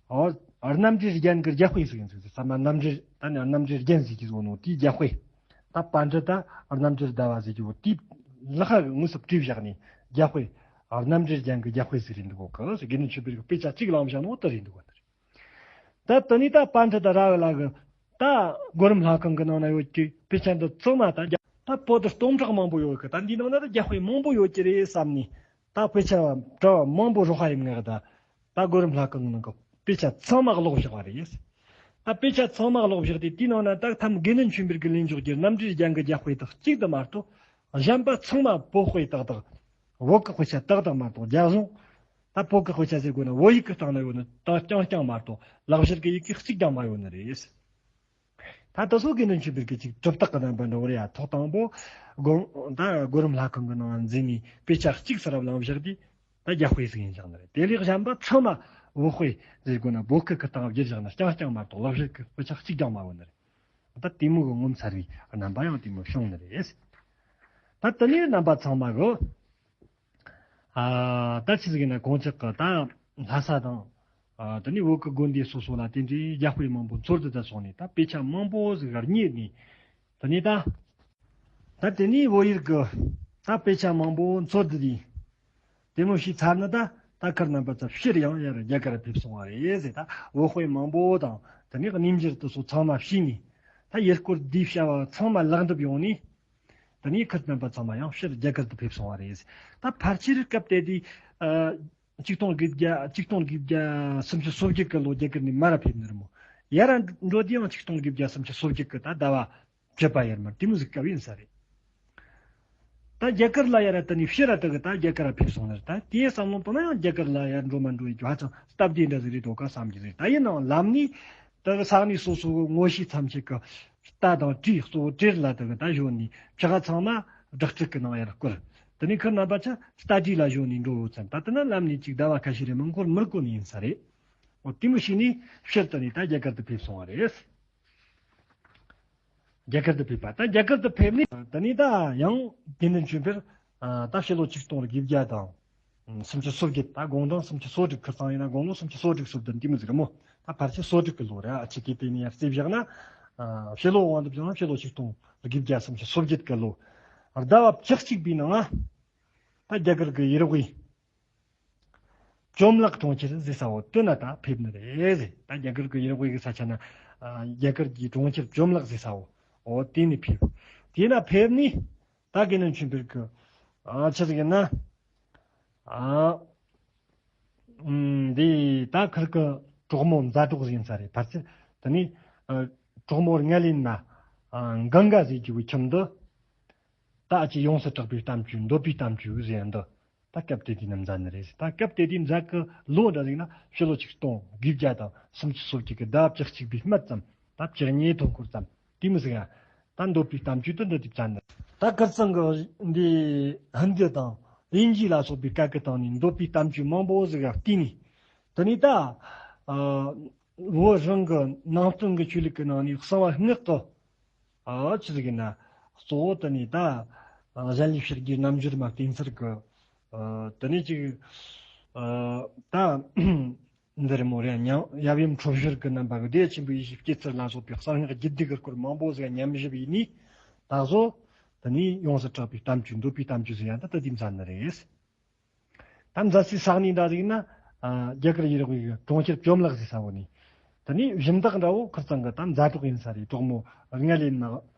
ཨོ། རྣམ་འགྲེལ་རྒྱན་གྱི་རྒྱབ་དཔེ་ཟིག་ཡིན་ཟིག་ཟེར། ཚང་མ་རྣམ་འགྲེལ་ད་ནི་རྣམ་འགྲེལ་རྒྱན་ཟེར་གྱི་ཟིག་ནོ་དེའི་རྒྱབ་དཔེ། ད་པཎྜི་ཏ་རྣམ་འགྱུར་ཟླ་བ་ཟེར་གྱི་བོ་དེའི་ལག་ཁ་གི་དངོས་སུ་བྲིས་བཞག་ནས་རྒྱབ་དཔེ། རྣམ་འགྲེལ་རྒྱན་གྱི་རྒྱབ་དཔེ་ཟིག་རེད་འདུག་གོ་གི། དགེ་འདུན་ཆོས་འཕེལ་གྱི་དཔེ་ཆ་གཅིག་བླངས་བཞག་ནོ་དེ་རེད་འདུག་གོ་ནི་རེད། ད་དེ་ནས་ད་པཎྜི་ཏ་ར་གི་ལ་གི་ད་སྒོ་རམ་ལྷ་ཁང་གི་ནང་ན་ཡོད་ཀྱི་དཔེ་ཆ་འདི་ཚང་མ་ད་རྒྱ་ད་པོ་ཏི་སྟོང་ཕྲག་མང་པོ་ཡོད་གི། ད་འདིའི་ནང་ན་ད་རྒྱབ་དཔེ་མང་པོ་ཡོད་ཀྱི་རེད་བསམ་ནས། ད་དཔེ་ཆ་གྲྭ་བ་མང་པོ་རོགས་ཧ་ཡིན་ངེས་ད། ད་སྒོ་རམ་ལྷ་ཁང་གི་ནང་གི་དཔེ་ཆ་ཚང་མ་ཀློག་བཞག་པ་རེད། ད་དཔེ་ཆ་ཚང་མ་ཀློག་བཞག་དུས་དེའི་ནང་ན་ད་ཐམ་དགེ་འདུན་ཆོས་འཕེལ་གྱི་ལེན་འཇོག་གི་རྣམ་འགྲེལ་རྒྱན་གྱི་རྒྱབ་དཔེ་དག་གཅིག་ཏུ་མ་གཏོགས། གཞན་པ་ཚང་མ་བོད་དཔེ་ཏག་ཏག་བོད་ཀྱི་དཔེ་ཆ་ཏག་ཏག་མ་གཏོགས། རྒྱ་གཞུང་ད་བོད་ཀྱི་དཔེ་ཆ་ཟེར་དགོས་ན་བོད་ཡིག་གི་སྟེང་ན་ཡོད་ནི་ད་རྐྱང་རྐྱང་མ་གཏོགས་ལག་བཤེར་གྱི་ཡི་གེ་གཅིག་ཀྱང་མ་ཡོད་ནི་རེད། ད་དེ་ཚོ་དགེ་འདུན་ཆོས་འཕེལ་གྱི་ཅིག་གྲུབ་རྟགས་ཀྱི་རྣམ་པ་འདྲ་བོ་རེད་ཡ། ཐོག་དང་པོ་སྒོ་ད་སྒོ་རམ་ལྷ་ཁང་གི་ནང་འཛུལ་ནས་དཔེ་ཆ་གཅིག་ས་ར་བླངས་བཞག་དུས་ད་རྒྱབ་དཔེ་ཟིག་ཡིན་བཞག་ནི་རེད། དེ་ལས་གཞན་པ་ཚང་མ་བོད་དཔེ་ཟེར་དགོས་ན་བོད་སྐད་ཀྱི་སྟེང་བསྒྱུར་བཞག་ན་རྐྱང་རྐྱང་མ་གཏོགས་ལག་བཤེར་གྱི་དཔེ་ཆ་གཅིག་ཀྱང་མ་ཡོད་ནི་རེད། ད་དེ་མོ་གི་ངོ་མཚར་བའི་རྣམ་པ་ཡང་དེ་མོ་བྱུང་ནི་རེད། ད་དེ་ནས་རྣམ་པ་ཚང་མ་གི་ཨ་ད་ཆི་ཟིག་ཡིན་ན་གོང་ཆག་གི་ད་ལྷ་ས་དང་། ཨ་དེ་ནས་བོད་ཀྱི་དགོན་སྡེ་སོ་སོ་ལ་དེ་འདྲའི་རྒྱབ་དཔེ་མང་པོ་འཚོལ་དུ་ད་སོང་ནས་ད་དཔེ་ཆ་མང་པོ་ཟིག་རྙེད་ནས། དེ་ནས་ད། ད་དེ་ནས་བོད་ཡུལ་གྱི་ད་དཔེ་ཆ་མང་པོ་འཚོལ་བསྡུ་དུས། དེ་མོ་ཞིག་ཚར་ན་ད་ད་ཁར་རྣམ་པ་ཚོ་ཕྱིར་ཡང་ཡར་རྒྱ་གར་ཕེབས་སོང་བ་རེད་ཟེར། ད་བོད་དཔེ་མང་པོ་དང་དེ་ནས་གནས་མཇལ་དེ་ཚོ་ཚང་མ་ཤེས་ནས། ད་ཡུལ་སྐོར་འདིའི་བྱ་བ་ཚང་མ་ལེགས་འགྲུབ་ཡོང་ནས། དེ་ནས་ཁར་རྣམ་པ་ཚང་མ་ཡང་ཕྱིར་རྒྱ་གར་དུ་ཕེབས་སོང་བ་རེད། ད་ཕལ་ཆེར་སྐབས་དེ་དུས། ཨ། ཆིག་སྟོང་དགུ་བརྒྱ་ཆིག་སྟོང་དགུ་བརྒྱ་སུམ་ཅུ་སོ་བརྒྱད་གི་ལོ་རྒྱ་གར་ནས་མར་ཕེབས་ནི་རེད་མོ། ཡར་འགྲོ་དུས་ཡང་ཆིག་སྟོང་དགུ་བརྒྱ་སུམ་ཅུ་སོ་བརྒྱད་གི་ད་ཟླ་བ་བཅུ་པ་ཡར་མར་དེ་མོ་ཟིག་སྐབས་ཡིན་ས་རེད། ད་རྒྱ་གར་ལ་ཡར་དེ་ནས་ཕྱིར་ར་དེ་གི་ད་རྒྱ་གར་ཕེབས་སོང་ནི་རེད། ད་དེའི་བསམ་བློ་བཏང་ན་ཡང་རྒྱ་གར་ལ་ཡར་འགྲོ་མ་འགྲོ་ཡི་ཧ་ཅང་སྟབས་བདེ་འདྲ་ཟིག་རེད་དོ་ག་བསམ་གྱི་རེད། ད་ཡིན་ནའང་ལམ་ནས་དེ་གི་ས་གནས་སོ་སོ་གི་ངོ་ཤེས་ཐམས་ཅད་གི་རྟ་དང་བྲེ་གཙོ་བོ་བྲེ་ལ་དེ་གི་ད་ཞོན་ནས་ཕྱག་ཚང་མ་བྲག་ཕྲུག་གི་ནང་ཡར་བསྐོར། དེ་ནས་ཁར་རྣམ་པ་ཆ་རྟ་བྲེ་ལ་ཞོན་ནས་འགྲོ་ཡོད་ཙང་། ད་དེ་ན་ལམ་ནས་ཅིག་ཟླ་བ་ཁ་ཤས་རེ་མིན་འགོར་མི་དགོས་ནི་ཡིན་ས་རེད། འོ་དེ་མོ་ཞིག་ནས་ཕྱིར་དེ་ནས་ད་རྒྱ་གར་དུ་ཕེབས་སོང་བ་རེད། རྒྱ་གར་དུ་ཕེབས་པ། ད་རྒྱ་གར་དུ་ཕེབས་ནས་དེ་ནས་ད་ཡང་དགེ་འདུན་ཆོས་འཕེལ། ཨ། ད་ཕྱི་ལོ་ཆིག་སྟོང་དགུ་བརྒྱ་དང་སུམ་ཅུ་སོ་བརྒྱད། ད་དགུང་གྲངས་སུམ་ཅུ་སོ་དྲུག། ཁིར་ཚང་ཡིན་ན་དགུང་ལོ་སུམ་ཅུ་སོ་དྲུག་སོ་བདུན་དེ་མོ་ཟིག་རེད་མོ། ད་ཕལ་ཆེར་སོ་དྲུག་གི་ལོ་རེད། ཨ། ཆི་གི་དེ་ནས་ཡར་རྩིས་བཞག་ན། ཨ། ཕྱི་ལོ་དབང་དུ་བྱུང་ན་ཕྱི་ལོ་ཆིག་སྟོང་དགུ་བརྒྱ་སུམ་ཅུ་སོ་བརྒྱད་གི་ལོ། ཟླ་བ་བཅུ་གཅིག་པའི་ནང་ང་ད་རྒྱ་གར་གི་ཡུལ་དབུས་བཅོམ་བརླག་གྲོང་ཁྱེར་ཟེར་ས་བོ་དེ་ན་ད་ཕེབས་ནི་རེད་ཟེར། ད་རྒྱ་གར་གི་ཡུལ་དབུས་གི་ས་ཆ་ན། ཨ། རྒྱ་གར་གྱི་གྲོང་ཁྱེར་བཅོམ་བརླག་ཟེར་ས་བོ། འོ་དེ་ནས་ཕེབས། དེ་ན་ཕེབས་ནས་ད་དགེ་འདུན་ཆོས་འཕེལ་གི། ཨ། ཆི་ཟིག་ཡིན་ན། ཨ། ཨུམ། འདི་ད་ཁིར་གི་གྲོགས་མོ་མཛའ་གྲོགས་ཟིག་ཡིན་ས་རེད། ཕལ་ཆེར་དེ་ནས། ཨ། གྲོགས་མོ་ལྔ་ལེན་མ། ཨ། གངྒཱ་ཟེར་རྒྱུ་བོའི་ཁྱིམ་དུ། ད་ཨ་ཅེ་ཡོངས་སུ་གྲགས་པའི་གཏམ་རྒྱུད། འདོད་པའི་གཏམ་རྒྱུད་ཟེར་འདི་ད་སྐབས་དེ་དུས་ནས་མཛད་ནི་རེད། ད་སྐབས་དེ་དུས་མཛད་གི་ལོ་འདྲ་ཟིག་ན་ཕྱི་ལོ་ཆིག་སྟོང་དགུ་བརྒྱ་དང་སུམ་ཅུ་སོ་གཅིག་གི་ཟླ་བཅུ་གཅིག་པའི་སྨད་ཙམ། ད་བཅུ་གཉིས་ཐོན་འཁོར་ཙམ་དེ་མོ་ཟིག་ཡ། ད་འདོད་པའི་གཏམ་རྒྱུད་དུ་འདི་དུས་མཛད་ནི་རེད། ད་ཁིར་ཚང་གི་འདི་ཧིན་དི་དང་དབྱིན་ཇི་ལ་སོགས་པའི་སྐད་ཀྱི་སྟེང་ནས་འདོད་པའི་གཏམ་རྒྱུད་མང་པོ་ཟིག་ཡ་བལྟས་ནས། དེ་ནས་ད། ཨ། བོད་རང་གི་ནང་བསྟན་གྱི་ཆོས་ལུགས་ཀྱི་ནང་ནས་གསང་བ་སྔགས་ཀྱི། ཨ། ཆི་ཟིག་ཡིན་ན། གཙོ་བོ་དེ་ནས་ད། ཨ། གཞན་ལས་བྱེད་རྒྱུའི་རྣལ་འབྱོར་མ་བསྟེན་ཚུལ་གྱི། ཨ། དེ་ནས་ཅིག་ཨ། ད། འདི་རེད་མོ་རེད། ཉམས་ཡབ་ཡུམ་ཁྲོ་ཞོར་གྱི་རྣམ་པ་གི་བདེ་ཆེན་པོའི་ཡེ་ཤེས་སྐྱེ་ཚུལ་ལ་སོགས་པའི་གསང་སྔགས་རྒྱུད་སྡེ་གི་སྐོར་མང་པོ་ཟིག་ཉམས་ཞིབ་ཡིན་ནས། ད་གཟོད། དེ་ནས་ཡོངས་སུ་གྲགས་པའི་གཏམ་རྒྱུད། འདོད་པའི་གཏམ་རྒྱུད་ཟེར་ཡ་ད་ད་དེ་མཛད་ནི་རེད། ད་མཛད་སའི་ས་གནས་འདྲ་ཟིག་ན། ཨ། རྒྱ་གར་ཡུལ་དབུས་ཀྱི་གྲོང་ཁྱེར་བཅོམ་བརླག་ཟེར་ས་བོ་ནས། དེ་ནས་གཞན་དག་འདྲ་བོ་ཁིར་ཚང་གི་ད་མཛའ་གྲོགས་ཡིན་ས་རེད། གྲོགས་མོ་ལྔ་ལེན་མ།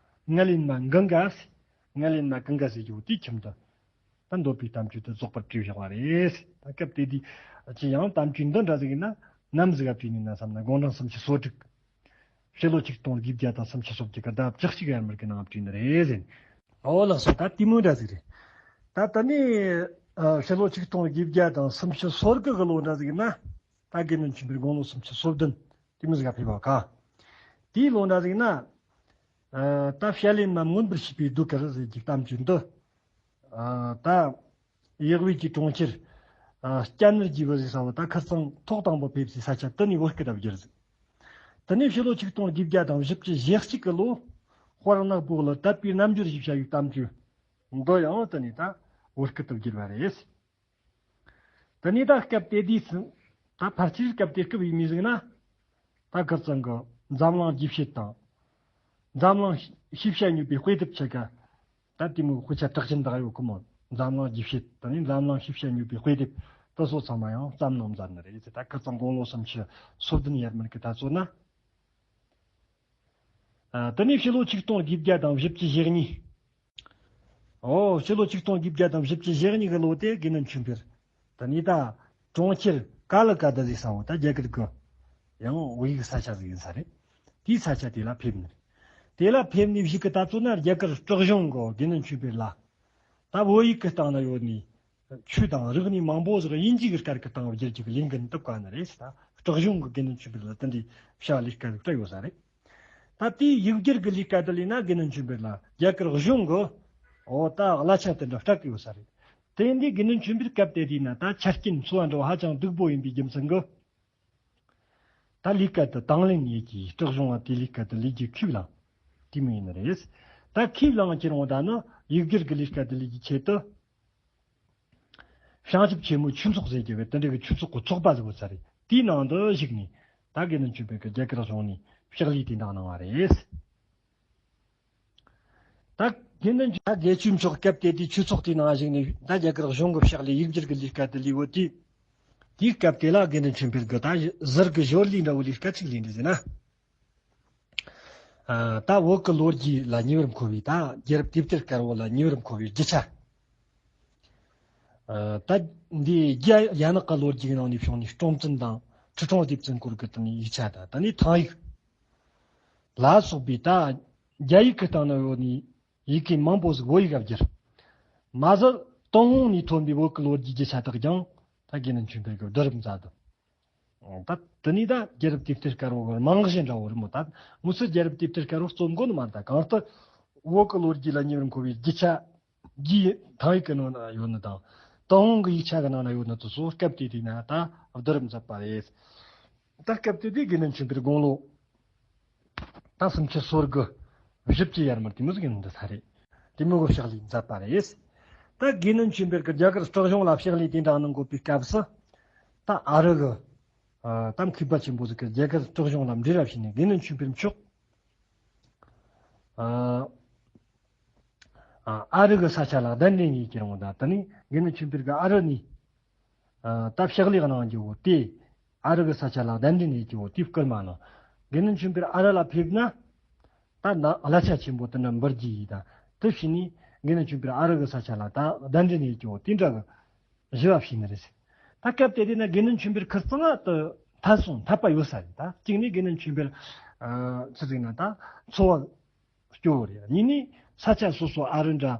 ལྔ་ལེན་མ་གངྒཱ། ལྔ་ལེན་མ་གངྒཱ་ཟེར་རྒྱུ་བོ་དེའི་ཁྱིམ་དུ། ད་འདོད་པའི་གཏམ་རྒྱུད་དུ་རྫོགས་པར་བྲིས་བཞག་པ་རེད། ད་སྐབས་དེ་དུས་ཅི་ཡང་གཏམ་རྒྱུད་འདི་འདྲ་ཟིག་ཡིན་ན་ནམ་ཟིག་ག་བྲིས་ནས་ན་བསམ་ན། དགུང་གྲངས་སུམ་ཅུ་སོ་དྲུག། ཕྱི་ལོ་ཆིག་སྟོང་དགུ་བརྒྱ་དང་སུམ་ཅུ་སོ་གཅིག་གི་ཟླ་བཅུ་གཅིག་ཡར་མར་གྱི་ནང་བྲིས་ནི་རེད་ཟེར། ཨོ་ལགས་སོ། ད་དེ་མོ་འདྲ་ཟིག་རེད། ད་ད་ནི། ཨ། ཕྱི་ལོ་ཆིག་སྟོང་དགུ་བརྒྱ་དང་སུམ་ཅུ་སོ་དགུ་གི་ལོ་འདྲ་ཟིག་ཡིན་ན། ད་དགེ་འདུན་ཆོས་འཕེལ་དགུང་ལོ་སུམ་ཅུ་སོ་བདུན་དེ་མོ་ཟིག་ག་ཕེབས་པ་ག། དེའི་ལོ་འདྲ་ཟིག་ཡིན་ན། ཨ། ད་བཤད་ལེན་མ་མངོན་པར་བྱས་པའི་ཟློས་གར་ཟེར་གྱི་གཏམ་རྒྱུད་འདི། ཨ། ད། ཡུལ་དབུས་ཀྱི་གྲོང་ཁྱེར། ཨ། སྤྱན་ནུར་གྱི་བུ་ཟེར་ས་བོ་ད་ཁིར་ཚང་ཐོག་དང་པོ་ཕེབས་སའི་ས་ཆ་དེ་ནས་བོད་སྐད་དུ་བསྒྱུར་ཟིག། དེ་ནས་ཕྱི་ལོ་ཆིག་སྟོང་བརྒྱད་བརྒྱ་དང་བཞི་བཅུ་ཞེ་གཅིག་གི་ལོ། དཔལ་ནག་པོ་ལ་དད་པའི་རྣལ་འབྱོར་ཞེས་བྱ་བའི་གཏམ་རྒྱུད་འདི་ཡང་དེ་ནས་ད་བོད་སྐད་དུ་བསྒྱུར་བ་རེད། དེ་ནས་ད་སྐབས་དེ་དུས་སུ། ད་ཕལ་ཆེར་སྐབས་དེ་སྐབས་ཡིན་མི་ཟིག་ན། ད་ཁིར་ཚང་གི་འཛམ་གླིང་རྒྱས་བཤད་དང་། འཛམ་གླིང་ཤེས་བྱ་སྙོམས་པའི་དཔེ་དེབ་ཆེ་ཁ། ད་དེ་མོ་དཔེ་ཆ་གྲགས་ཅན་དག་ཡོད་གི་མོ། འཛམ་གླིང་རྒྱས་བཤད་དེ་ནས་འཛམ་གླིང་ཤེས་བྱ་སྙོམས་པའི་དཔེ་དེབ་དེ་ཚོ་ཚང་མ་ཡང་བརྩམས་གནང་མཛད་ནི་རེད་ཟེར། ད་ཁིར་ཚང་དགུང་ལོ་སུམ་ཅུ་སོ་བདུན་ཡར་མར་གི་ད་ཚོད་ན། ཨ། དེ་ནས་ཕྱི་ལོ་ཆིག་སྟོང་དགུ་བརྒྱ་དང་བཞི་བཅུ་ཞེ་གཉིས། ཨོ། ཕྱི་ལོ་ཆིག་སྟོང་དགུ་བརྒྱ་དང་བཞི་བཅུ་ཞེ་གཉིས་གི་ལོ་དེ་དགེ་འདུན་ཆོས་འཕེལ། དེ་ནས་ད་གྲོང་ཁྱེར་ཀ་ལི་ཀ་ཏ་ཟེར་ས་བོ་ད་རྒྱ་གར་གི་ཡང་བོད་ཡིག་ས་ཆ་ཟིག་ཡིན་ས་རེད། དེའི་ས་ཆ་དེ་ལ་ཕེབས་ནི་རེད། དེ་ལ་ཕེབས་ནས་གཞུག་གི་ད་ཚོད་ན་རྒྱ་གར་སྲིད་གཞུང་གི་དགེ་འདུན་ཆོས་འཕེལ་ལ། ད་བོད་ཡིག་གི་སྟེང་ན་ཡོད་ནི། ཆོས་དང་རིག་གནས་མང་པོ་ཟིག་དབྱིན་ཇི་གི་སྐད་ཀྱི་སྟེང་བསྒྱུར་རྒྱུ་གི་ལས་འགན་འདི་བཀའ་ནི་རེད་ཟེར། ད་སྲིད་གཞུང་གི་དགེ་འདུན་ཆོས་འཕེལ་ལ་དེ་འདྲའི་བྱ་བ་ལས་ཀ་ཟིག་སྤྲད་ཡོད་ས་རེད། ད་དེའི་ཡིག་སྒྱུར་གྱི་ལས་ཀ་དེ་ལས་ན་དགེ་འདུན་ཆོས་འཕེལ་ལ་རྒྱ་གར་གཞུང་གི། འོ། ད་གླ་ཆ་དེ་འདྲ་སྤྲད་ཀྱི་ཡོད་ས་རེད། དེ་ཡིན་དུས་དགེ་འདུན་ཆོས་འཕེལ་སྐབས་དེ་དུས་ན་ད་ཆ་རྐྱེན་འཚོ་བ་འགྲོ་ཧ་ཅང་སྡུག་པོ་ཡིན་པའི་རྒྱུ་མཚན་གྱིས། ད་ལས་ཀ་དེ་དང་ལེན་ཡེད་ཀྱི་སྲིད་གཞུང་བ་དེ་ལས་ཀ་དེ་ལས་རྒྱུ་ཁས་བླངས། དེ་མོ་ཡིན་ནི་རེད། ད་ཁས་བླངས་ཁྱེར་འོང་ད་ནི་ཡིག་སྒྱུར་གྱི་ལས་ཀ་དེ་ལས་རྒྱུ་ཆེད་དུ། བྱང་ཆུབ་ཆེན་མོའི་ཆོས་ཚོགས་ཟེར་གྱི་བའི་དེ་འདྲ་གི་ཆོས་ཚོགས་ཀྱི་ཚོགས་པ་ཟིག་ཡོད་ས་རེད། དེའི་ནང་དུ་ཞུགས་ནས་ད་དགེ་འདུན་ཆོས་འཕེལ་གྱིས་རྒྱ་གར་གཞུང་ནས་ཕྱག་ལས་དེ་འདྲ་གནང་བ་རེད། ད་དགེ་འདུན་ཆོས། ད་དགེ་བཅུའི་མཆོག་སྐབས་དེ་དུས་ཆོས་ཚོགས་དེའི་ནང་ཞུགས་ནས། ད་རྒྱ་གར་གཞུང་གི་ཕྱག་ལས་ཡིག་སྒྱུར་གྱི་ལས་ཀ་དེ་ལས་འོ་དེ། དེའི་སྐབས་དེ་ལ་དགེ་འདུན་ཆོས་འཕེལ་གྱི་ད་ཟུར་གྱི་ཞོར་ལས་འདྲ་བོ་ལས་ཀ་ཅིག་ལས་འདི་ཟེར་ན། ཨ། ད་བོད་ཀྱི་ལོ་རྒྱུས་ལ་ཉེ་བར་མཁོ་བའི། ད་རྒྱལ་རབས་དེབ་ཐེར་དཀར་པོ་ལ་ཉེ་བར་མཁོ་བའི་རྒྱུ་ཆ། ཨ། ད་འདི་རྒྱ་ཡན་ལག་གི་ལོ་རྒྱུས་ནང་ནས་བྱུང་ནས། སྲོང་བཙན་དང་ཁྲི་སྲོང་ལྡེ་བཙན་སྐོར་གྱི་དེ་ནས་ཡིག་ཆ་དང་། དེ་ནས་ཐང་ཡིག་ལ་སོགས་པའི་ད་རྒྱ་ཡིག་གི་སྟེང་ན་ཡོད་ནས་ཡི་གེ་མང་པོ་ཟིག་བོད་ཡིག་ག་བསྒྱུར། མ་ཟད་ཏུན་ཧོང་ནས་ཐོན་པའི་བོད་ཀྱི་ལོ་རྒྱུས་རྒྱུ་ཆ་དག་ཀྱང་ད་དགེ་འདུན་ཆོས་འཕེལ་གྱིས་བསྡུ་རུབ་མཛད་འདུག། ད་དེ་ནས་ད་རྒྱལ་རབས་དེབ་ཐེར་དཀར་པོ་གི་རྨང་གཞི་འདྲ་བོ་རེད་མོད། ད་དངོས་སུ་རྒྱལ་རབས་དེབ་ཐེར་དཀར་པོ་རྩོམ་དགོས་ནི་མ་རེད། ད་གང་ལྟར་བོད་ཀྱི་ལོ་རྒྱུས་ལ་ཉེ་བར་མཁོ་བའི་རྒྱུ་ཆ་རྒྱའི་ཐང་ཡིག་གི་ནང་ན་ཡོད་ནི་དང་། ཏུན་ཧོང་གི་ཡིག་ཆ་གི་ནང་ན་ཡོད་ནི་དེ་ཚོ་སྐབས་དེ་དུས་ན་ད་བསྡུ་རུབ་མཛད་པ་རེད། ད་སྐབས་དེ་དུས་དགེ་འདུན་ཆོས་འཕེལ་དགུང་ལོ་ད་སུམ་ཅུ་སོ་དགུ། བཞི་བཅུ་ཡར་མར་དེ་མོ་ཟིག་ཡིན་འདི་ས་རེད། དེ་མོ་གི་ཕྱག་ལས་མཛད་པ་རེད། ད་དགེ་འདུན་ཆོས་འཕེལ་གྱིས་རྒྱ་གར་སྲིད་གཞུང་ལ་ཕྱག་ལས་དེ་འདྲ་གནང་དགོས་པའི་སྐབས་སུ། ད་ཨ་རི་གི། ཨ། ད་མཁས་པ་ཆེན་པོ་ཟིག་གིས་རྒྱ་གར་སྲིད་གཞུང་ལ་འབྲེལ་བ་བྱས་ནས། དགེ་འདུན་ཆོས་འཕེལ་མཆོག་ཨ། ཨ། ཨ་རི་གི་ས་ཆ་ལ་གདན་འདྲེན་ཡེད་ཀྱི་རུང་། ད་དེ་ནས་དགེ་འདུན་ཆོས་འཕེལ་གྱིས་ཨ་རི་ནས། ཨ། ད་ཕྱག་ལས་གནང་རྒྱུ་བོ་དེ། ཨ་རི་གི་ས་ཆ་ལ་གདན་འདྲེན་ཡེད་རྒྱུ་བོ་དེ་བསྐུལ་མ་གནང་། དགེ་འདུན་ཆོས་འཕེལ་ཨ་རི་ལ་ཕེབས་ན། ད་ན་གླ་ཆ་ཆེན་པོ་དེ་འདྲ་འབུལ་རྒྱུ་ཡིན། ད་དེ་བྱས་ནས་དགེ་འདུན་ཆོས་འཕེལ་ཨ་རི་གི་ས་ཆ་ལ་ད་གདན་འདྲེན་ཡེད་རྒྱུ་བོ་དེ་འདྲ་གི་ཞུ་བ་བྱས་ནི་རེད། ད་སྐབས་དེ་དུས་ན་དགེ་འདུན་ཆོས་འཕེལ་ཁིར་ཚང་ང་དེ་འཐད་སོང་། འཐད་པ་ཡོད་ས་རེད། ད་གཅིག་ནས་དགེ་འདུན་ཆོས་འཕེལ། ཨ། ཆི་ཟིག་ན་ད་འཚོ་བ་སྐྱོ་བོ་རེད། གཉིས་ནས་ས་ཆ་སོ་སོ་ཨ་རི་འདྲ།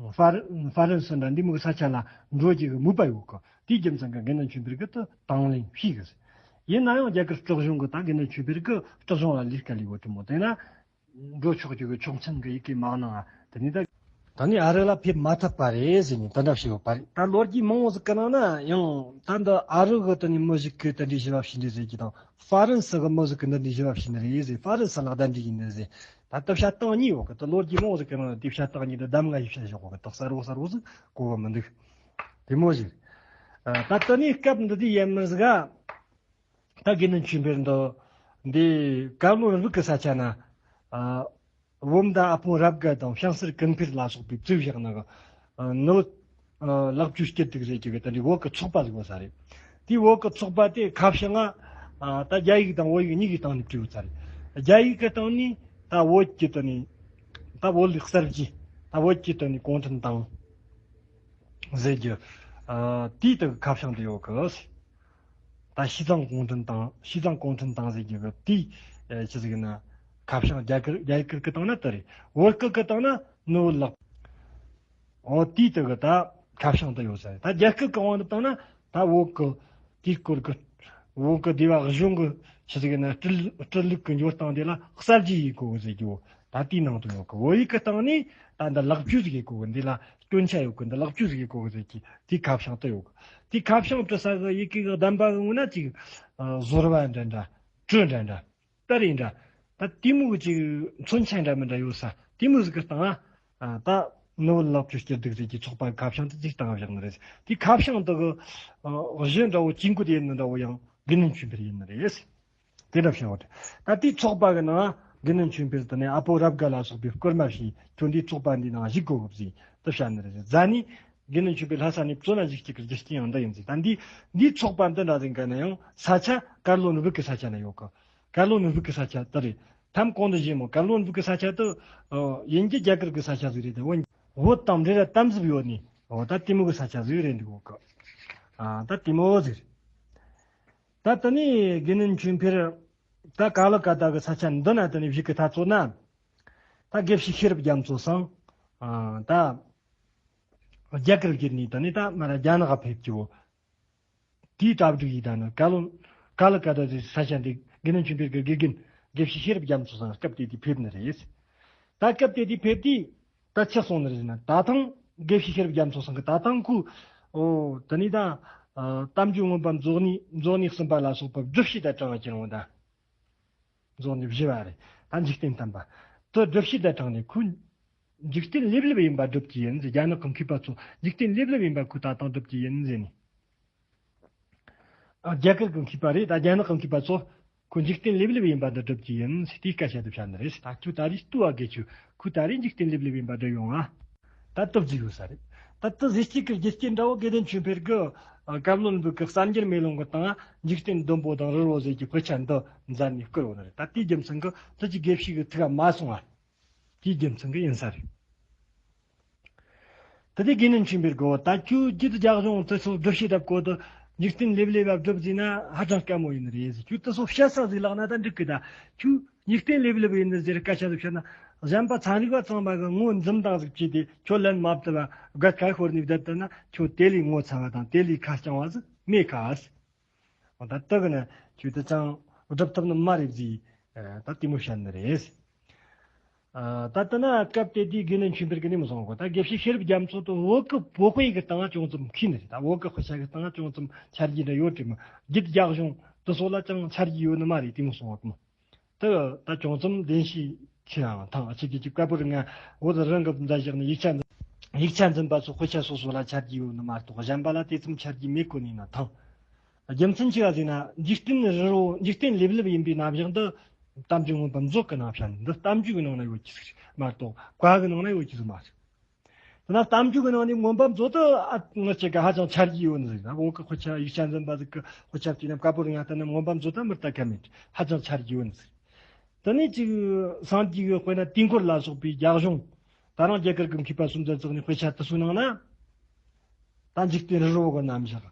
ཧྥ་རན་ཧྥ་རན་སི་འདྲ་འདི་མོ་གི་ས་ཆ་ལ་འགྲོ་རྒྱུ་གི་མོས་པ་ཡོད་གི། དེའི་རྒྱུ་མཚན་གྱིས་དགེ་འདུན་ཆོས་འཕེལ་གྱིས་དེ་དང་ལེན་བྱས་གི། ཡིན་ན་ཡང་རྒྱ་གར་སྲིད་གཞུང་གིས་ད་དགེ་འདུན་ཆོས་འཕེལ་གྱིས་སྲིད་གཞུང་ལ་ལས་ཀ་ལས་གོ་དེ་མོ་དེ་ན། འགྲོ་ཆོག་རྒྱུ་གི་ཆོག་མཆན་གི་ཡི་གེ་མ་གནང་ང་། དེ་ནས་ད། ད་ནི་ཨ་རི་ལ་ཕེབས་མ་ཐུབ་པ་རེད་ཟེར་ནས་དེ་འདྲ་བྱས་ཡོད་པ་རེད། ད་ལོ་རྒྱུས་མང་བོ་ཟིག་གི་ནང་ན་ཡང་ད་འདི་ཨ་རི་གི་དེ་ནས་མི་ཞིག་གིས་དེ་འདྲའི་ཞུ་བ་བྱས་འདུག་ཟེར་གྱི་དང་། ཧྥ་རན་སི་གི་མི་ཞིག་གིས་འདི་འདྲའི་ཞུ་བ་བྱས་ནི་རེད་ཟེར། ཧྥ་རན་སི་ལ་གདན་འདྲེན་ཡེད་ནི་ཟེར། ད་དེ་བཤད་སྟངས་གཉིས་ཡོད་གི། ད་ལོ་རྒྱུས་མང་བོ་ཟིག་གི་ནང་ན་དེ་བཤད་སྟངས་གཉིས་དེ་གདམ་ང་ཞིག་བཤད་བཞག་གོ་གི། ད་གསལ་བོ་གསལ་བོ་ཟིག་གོ་བ་མི་འདུག། དེ་མོ་ཞིག། ད་དེ་ནས་སྐབས་འདི་དུས་ཡིན་མིན་ཟིག་ག། ད་དགེ་འདུན་ཆོས་འཕེལ་འདི་འདི་ཀ་ལོན་སྦུག་གི་ས་ཆ་ན། ཨ། བུམ་དང་ཨ་ཕོ་རབ་དགའ་དང་བྱང་སེར་ཀུན་འཕེལ་ལ་སོགས་པས་བཙུགས་བཞག་ནི་གི། ཨ། ནུ་བོ། ཨ། ལེགས་བཅོས་སྐྱིད་སྡུག་ཟེར་གྱི་གི་དེ་འདྲའི་བོད་ཀྱི་ཚོགས་པ་ཟིག་ཡོད་ས་རེད། དེའི་བོད་ཀྱི་ཚོགས་པ་དེ་ཁ་བྱང་ང་། ཨ། ད་རྒྱ་ཡིག་དང་བོད་ཡིག་གཉིས་ཀྱི་སྟེང་ནས་བྲིས་ཡོད་ས་རེད། རྒྱ་ཡིག་གི་སྟེང་ནས་ད་བོད་ཀྱི་དེ་ནས་ད་བོད་ལུགས་གསར་བརྗེ། ད་བོད་ཀྱི་དེ་ནས་གུང་ཁྲན་ཏང་ཟེར་རྒྱུ། ཨ། དེའི་དེ་གི་ཁ་བྱང་དེ་ཡོད་གི། ད་西藏共产党། 西藏共产党 ཟེར་རྒྱུ་གི་དེའི། ཨ། ཆི་ཟིག་ཡིན་ན། ཁ་བྱང་རྒྱ་གར་རྒྱ་གར་གི་སྟེང་ན་དེ་རེད། བོད་སྐད་གི་སྟེང་ན་ནུ་བོ་ལེགས། འོ་དེའི་དེ་གི་ད་ཁ་བྱང་དེ་ཡོད་ས་རེད། ད་རྒྱ་སྐད་གི་དབང་དུ་བཏང་ན་ད་བོད་གི་དེའི་སྐོར་གི། བོད་གི་སྡེ་བ་གཞུང་གི་ཆི་ཟིག་ཡིན་ན། སྤྲུལ་སྤྲུལ་ལུགས་གི་འགྱུར་སྟངས་དེ་ལ་གསར་བརྗེ་ཡེད་དགོས་གི་ཟེར་རྒྱུ། ད་དེའི་ནང་དུ་ཡོད་གི། བོད་ཡིག་གི་སྟེང་ནས་ད་འདི་ལེགས་བཅོས་ཟིག་ཡེད་དགོས་གི། འདི་ལ་སྐྱོན་ཆ་ཡོད་གི། འདི་ལེགས་བཅོས་ཟིག་ཡེད་དགོས་གི་ཟེར་གྱི་དེའི་ཁ་བྱང་དེ་ཡོད་གི། དེའི་ཁ་བྱང་བྲི་ས་གི་ཡི་གེ་གི་གདམས་པ་གི་ངོས་ན་ཅིག། ཨ། ཟོར་བ་འདྲ་འདྲ། གྲི་འདྲ་འདྲ། སྟ་རེ་འདྲ། ད་དེ་མོ་གི་ཅིག་མཚོན་ཆ་འདྲ་མི་འདྲ་ཡོད་ས་དེ་མོ་ཟིག་གི་སྟེང་ང་། ཨ། ད་ནུ་བོ་ལེགས་བཅོས་སྐྱིད་སྡུག་ཟེར་གྱི་ཚོགས་པ་གི་ཁ་བྱང་དེ་ཅིག་བཏང་བཞག་ནི་རེད། དེའི་ཁ་བྱང་དེ་གི། ཨ། གཞི་འདྲ་བོ་ཇུས་འགོད་ཡེད་ནི་འདྲ་བོ་ཡང་དགེ་འདུན་ཆོས་འཕེལ་ཡིན་ནི་རེད། དེ་འདྲ་བྱས་པ་རེད། ད་དེའི་ཚོགས་པ་གི་ནང་དགེ་འདུན་ཆོས་འཕེལ་དེ་ནས་ཨ་ཕོ་རབ་དགའ་ལ་སོགས་པས་སྐུལ་མ་བྱས། ཁྱོད་འདིའི་ཚོགས་པ་འདིའི་ནང་ཞུགས་དགོས་གི་ཟེར་དེ་བཤད་ནི་རེད། རྗེས་ནས་དགེ་འདུན་ཆོས་འཕེལ་ལྷ་ས་ནས་བཙོན་ན་བཞུགས་རྒྱུ་གི་རྒྱུ་རྐྱེན་ཡང་འདི་ཡིན་ཟེར། ད་འདི་འདིའི་ཚོགས་པ་འདི་འདྲ་ཟིག་གི་ནང་ཡང་ས་ཆ་ཀ་ལོན་སྦུག་གི་ས་ཆ་ན་ཡོད་གི། ཀ་ལོན་སྦུག་གི་ས་ཆ་དེ་རེད། ཐམ་གོང་དུ་བཞིན་མོ་ཀ་ལོན་སྦུག་གི་ས་ཆ་དེ། ཨ། ཡིན་གྱི་རྒྱ་གར་གི་ས་ཆ་ཟིག་རེད། དེ་བོད་བོད་དང་འབྲེལ་བ་དམ་ཟབ་ཡོད་ནི། འོ་ད་དེ་མོ་གི་ས་ཆ་ཟིག་རེད་འདུག་གི། ཨ། ད་དེ་མོ་ཟིག་རེད། ད་དེ་ནས་དགེ་འདུན་ཆོས་འཕེལ་ད་ཀ་ལ་ཀ་ཏ་གི་ས་ཆ་འདི་ན་དེ་ནས་བཞུགས་གི་ཐ་ཚོ་ན། ད་དགེ་བཤེས་ཤེས་རབ་རྒྱ་མཚོ་ཚང་། ཨ། ད་རྒྱ་གར་བརྒྱུད་ནས་དེ་ནས་ད་མར་རྒྱ་ནག་ག་ཕེབས་ཀྱི་བོ། དེའི་གྲ་སྒྲིག་ཡིན། ད་ནི་ཀ་ལོན་ཀ་ལ་ཀ་ཏ་དེ་ས་ཆ་འདི་དགེ་འདུན་ཆོས་འཕེལ་གྱི་དགེ་རྒན་དགེ་བཤེས་ཤེས་རབ་རྒྱ་མཚོ་ཚང་སྐབས་དེ་དུས་ཕེབས་ནི་རེད། ད་སྐབས་དེ་དུས་ཕེབས་དུས་ད་ཆི་གསུངས་ནི་རེད་ཟེར་ན། ད་ཐེངས་དགེ་བཤེས་ཤེས་རབ་རྒྱ་མཚོ་ཚང་གིས་ད་ཐེངས་ཁོ། འོ། དེ་ནས་ད། ཨ། གཏམ་རྒྱུད་མངོན་པ་མཛོད་གནས་མཛོད་གནས་གསུམ་པ་ལ་སོགས་པ་སྒྲུབ་བྱེད་དང་བྲལ་བ་ཁྱེར་འོང་ད། མཛོད་གནས་བཞི་པ་རེད། ད་འཇིག་རྟེན་བསྟན་པ་དེ་སྒྲུབ་བྱེད་དང་བྲལ་ནས། ཁོས་འཇིག་རྟེན་ལེབ་ལེབ་ཡིན་པ་སྒྲུབ་ཀྱི་ཡིན་ཟེར། རྒྱ་ནག་གི་མཁས་པ་ཚོ་འཇིག་རྟེན་ལེབ་ལེབ་ཡིན་པ་ཁོས་ད་ཐེངས་སྒྲུབ་ཀྱི་ཡིན་ཟེར་ནས། ཨ། རྒྱ་གར་གི་མཁས་པ་རེད། ད་རྒྱ་ནག་གི་མཁས་པ་ཚོ། ཁོ་འཇིག་རྟེན་ལེབ་ལེབ་ཡིན་པ་འདི་སྒྲུབ་ཀྱི་ཡིན་ཟེར་དེའི་སྐད་ཆ་དེ་བཤད་ནི་རེད། ད་ཁྱོད་ད་རེས་ལྟོས་བ་དགེ་ཆོས། ཁོས་ད་རེས་འཇིག་རྟེན་ལེབ་ལེབ་ཡིན་པ་སྒྲུབ་ཡོང་ཨ། ད་ལྟོས་ཟིག་ཡོད་ས་རེད། ད་ལྟོས་ཟིག་གཅིག་གི་རྒྱུ་རྐྱེན་འདྲ་བོ་དགེ་ལྡན་ཆོས་འཕེལ་གྱིས་བཀའ་བློན་འབུག་གི་གསར་འགྱུར་མེ་ལོང་གི་སྟེང་འཇིག་རྟེན་བདུན་པོ་དང་རི་བོ་ཟེར་གྱི་དཔེ་ཆ་འདི་མཛད་ནས་བསྐུར་བ་ནི་རེད། ད་དེའི་རྒྱུ་མཚན་གྱིས་དེ་ཅི་དགེ་བཤེས་ཀྱི་ཐུགས་ལ་མ་སོང་བ། དེའི་རྒྱུ་མཚན་གྱིས་ཡིན་ས་རེད། དེ་དེ་དགེ་འདུན་ཆོས་འཕེལ་གོ། ད་ཁྱོད་རྒྱུད་རྒྱ་གཞུང་དེ་ཚོ་སྒྲུབ་བྱེད་རབ་གོ་དུ་འཇིག་རྟེན་ལེབ་ལེབ་བ་སྒྲུབ་ཟིན་ན་ཧ་ཅང་དཀའ་མོ་ཡིན་རེད། ཁྱོད་དེ་ཚོ་བཤད་ས་ཟིག་ལག་ན་ད་འགྲིག་གི། ད་ཁྱོད་འཇིག་རྟེན་ལེབ་ལེབ་ཡིན་ནི་ཟེར་སྐད་ཆ་ཟིག་བཤད་ན་གཞན་པ་ཚན་རིག་པ་ཚང་མ་གི་ངོ་འཛུམ་མདངས་ཟིག་བྱས་ཏེ་ཁྱོད་ལན་མ་བཏབ་བ་སྒད་ཁ་ཤོར་ནས་བསྡད་བསྡད་ན་ཁྱོད་དེ་ལས་ངོ་ཚ་བ་དང་དེ་ལས་ཁ་རྐྱང་བ་ཟིག་མེད་ཀ། འོ་ད་ལྟ་གི་ན་ཁྱོད་དེ་ཅང་སྒྲུབ་ཐུབ་ནི་མ་རེད་ཟིག་ད་དེ་མོ་བཤད་ནི་རེད། ཨ། ད་ལྟ་ན་སྐབས་དེ་དུས་དགེ་འདུན་ཆོས་འཕེལ་གྱིས་ནི་མི་གསུང་གོ། ད་དགེ་བཤེས་ཤེས་རབ་རྒྱ་མཚོ་དེ་བོད་ཀྱི་པོ་ཊི་གི་སྟེང་ཅུང་ཙམ་མཁས་ནི་རེད། ད་བོད་ཀྱི་དཔེ་ཆ་གི་སྟེང་ཅུང་ཙམ་ཆ་རྒྱུས་འདྲ་ཡོད་དྲི་མོ། རྒྱུད་རྒྱ་གཞུང་དེ་ཚོ་ལ་ཅང་ཆ་རྒྱུས་ཡོད་ནི་མ་རེད། དེ་མོ་གསུང་བ་དེ་མོ། དེ་ད་ཅུང་ཙམ་བདེན་ཤས་ཆེ་ཡང་ཐང་ཆེ་གི་ཅིག་བཀའ་པོད་ལྔ་བོད་རང་གི་མཛད་བཞག་ནས་ཡིག་ཆ་འཛིན་ཡིག་ཆ་འཛིན་པ་ཚོ་དཔེ་ཆ་སོ་སོ་ལ་ཆ་རྒྱུས་ཡོད་ནི་མ་གཏོགས་གཞན་པ་ལ་དེ་ཙམ་ཆ་རྒྱུས་མེད་གོ་ནི་ན་ཐང་། རྒྱུ་མཚན་ཆེ་བ་ཟིག་ན་འཇིག་རྟེན་རི་རོ་འཇིག་རྟེན་ལེབ་ལེབ་ཡིན་པའི་རྣམ་གཞག་འདི་གཏམ་རྒྱུད་མངོན་པ་མཛོད་ཀྱི་ནང་བཤད་ནི་འདི་གཏམ་རྒྱུད་ཀྱི་ནང་ན་ཡོད་ཀྱི་ཟིག་མ་གཏོགས་བཀའ་གི་ནང་ན་ཡོད་ཀྱི་ཟིག་མ་རེད། དེ་ན་གཏམ་རྒྱུད་ཀྱི་ནང་ནས་མངོན་པ་མཛོད་དུ་ཨ་ངར་ཅིག་ག་ཧ་ཅང་ཆ་རྒྱུས་ཡོད་ནི་ཟིག་ན། བོད་ཀྱི་དཔེ་ཆ་ཡིག་ཆ་འཛིན་པ་ཟིག་གི་དཔེ་ཆ་བལྟས་ན་བཀའ་པོད་ལྔ་ལྟ་ན་མངོན་པ་མཛོད་དུ་མི་ལྟ་ཁ་མེད། ཧ་ཅང་ཆ་རྒྱུས་ཡོད་ནི་ཟིག་དེ་ནས་ཅིག་སངས་རྒྱས་ཀྱི་དཔེར་ན་དུས་འཁོར་ལ་སོགས་པའི་རྒྱ་གཞུང་། ད་རང་རྒྱ་གར་གྱི་མཁས་པ་སུམ་བརྩེགས་ནས་དཔེ་ཆ་དེ་ཚོའི་ནང་ན། ད་འཇིག་རྟེན་རི་རོ་གི་རྣམ་གཞག་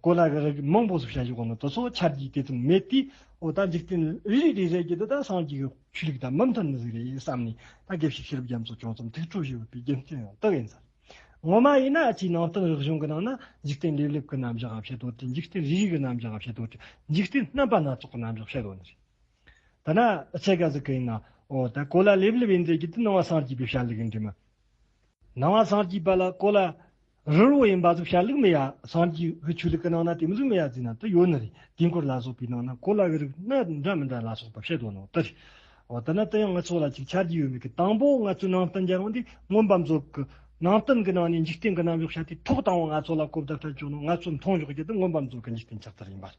གོ་ལ་གི་རིགས་མང་པོ་ཟིག་བཤད་ཡོད་ནོ་དེ་ཚོ་ཆ་རྒྱུས་དེ་ཙམ་མེད་དུས། འོ་ད་འཇིག་རྟེན་རི་རི་རེ་རེ་གི་དེ་ད་སངས་རྒྱས་ཀྱི་ཆོས་ལུགས་དང་མི་མཐུན་ནི་ཟིག་རེད་བསམ་ནས། ད་དགེ་བཤེས་ཤེས་རབ་རྒྱ་མཚོ་ཅུང་ཙམ་ཐུགས་ཁྲོ་བྱས་ཡོད་པའི་རྒྱུ་མཚན་ཡང་དེ་ཡིན་ས། ངོ་མ་ཡིན་ན་ཨ་ཅིའི་ནང་བསྟན་རིག་གཞུང་གི་ནང་ན་འཇིག་རྟེན་ལེབ་ལེབ་ཀྱི་རྣམ་གཞག་བཤད་དོ་དེ། འཇིག་རྟེན་རི་རི་གི་རྣམ་གཞག་བཤད་དོ་དེ། འཇིག་རྟེན་རྣམ་པ་སྣ་ཚོགས་ཀྱི་རྣམ་གཞག་བཤད་དོ་ནི་རེད། ད་ན་ཆེ་ག་ཟིག་གི་ཡིན་ན། འོ་ད་གོ་ལ་ལེབ་ལེབ་ཡིན་ཟེར་གྱི་དེ་ནང་བ་སངས་རྒྱས་པའི་བཤད་ལུགས་ཡིན་དྲི་མ། ནང་བ་སངས་རྒྱས་པ་ལ་གོ་ལ་རི་རོ་ཡིན་པ་ཟིག་བཤད་ལུགས་མེད་ཡ། སངས་རྒྱས་ཀྱི་ཆོས་ལུགས་ཀྱི་ནང་ན་དེ་མོ་ཟིག་མེད་ཡ་ཟེར་ན་དེ་ཡོད་ནི་རེད། དུས་འཁོར་ལ་སོགས་པའི་ནང་ན་གོ་ལ་གི་རིགས་སྣ་འདྲ་མི་འདྲ་ལ་སོགས་པ་བཤད་དོ་ནོ་དེ་རེད། འོ་ད་ན་དེ་ཡང་ང་ཚོ་ལ་ཅིག་ཆ་རྒྱུས་ཡོད་མེད་ཀྱི། དང་པོ་ང་ཚོའི་ནང་བསྟན་རྒྱལ་རབས་འདི་མངོན་པ་མཛོད་ཀྱི་ནང་བསྟན་གྱི་ནང་ནས་འཇིག་རྟེན་གྱི་རྣམ་གཞག་བཤད་དེ་ཐོག་དང་པོ་ང་ཚོ་ལ་གོ་བརྡ་སྤྲད་ཆོག་ནོ། ང་ཚོ་མཐོང་ཆོག་རྒྱུ་དེ་མངོན་པ་མཛོད་ཀྱི་འཇིག་རྟེན་ཆགས་ཚུལ་ཡིན་པ།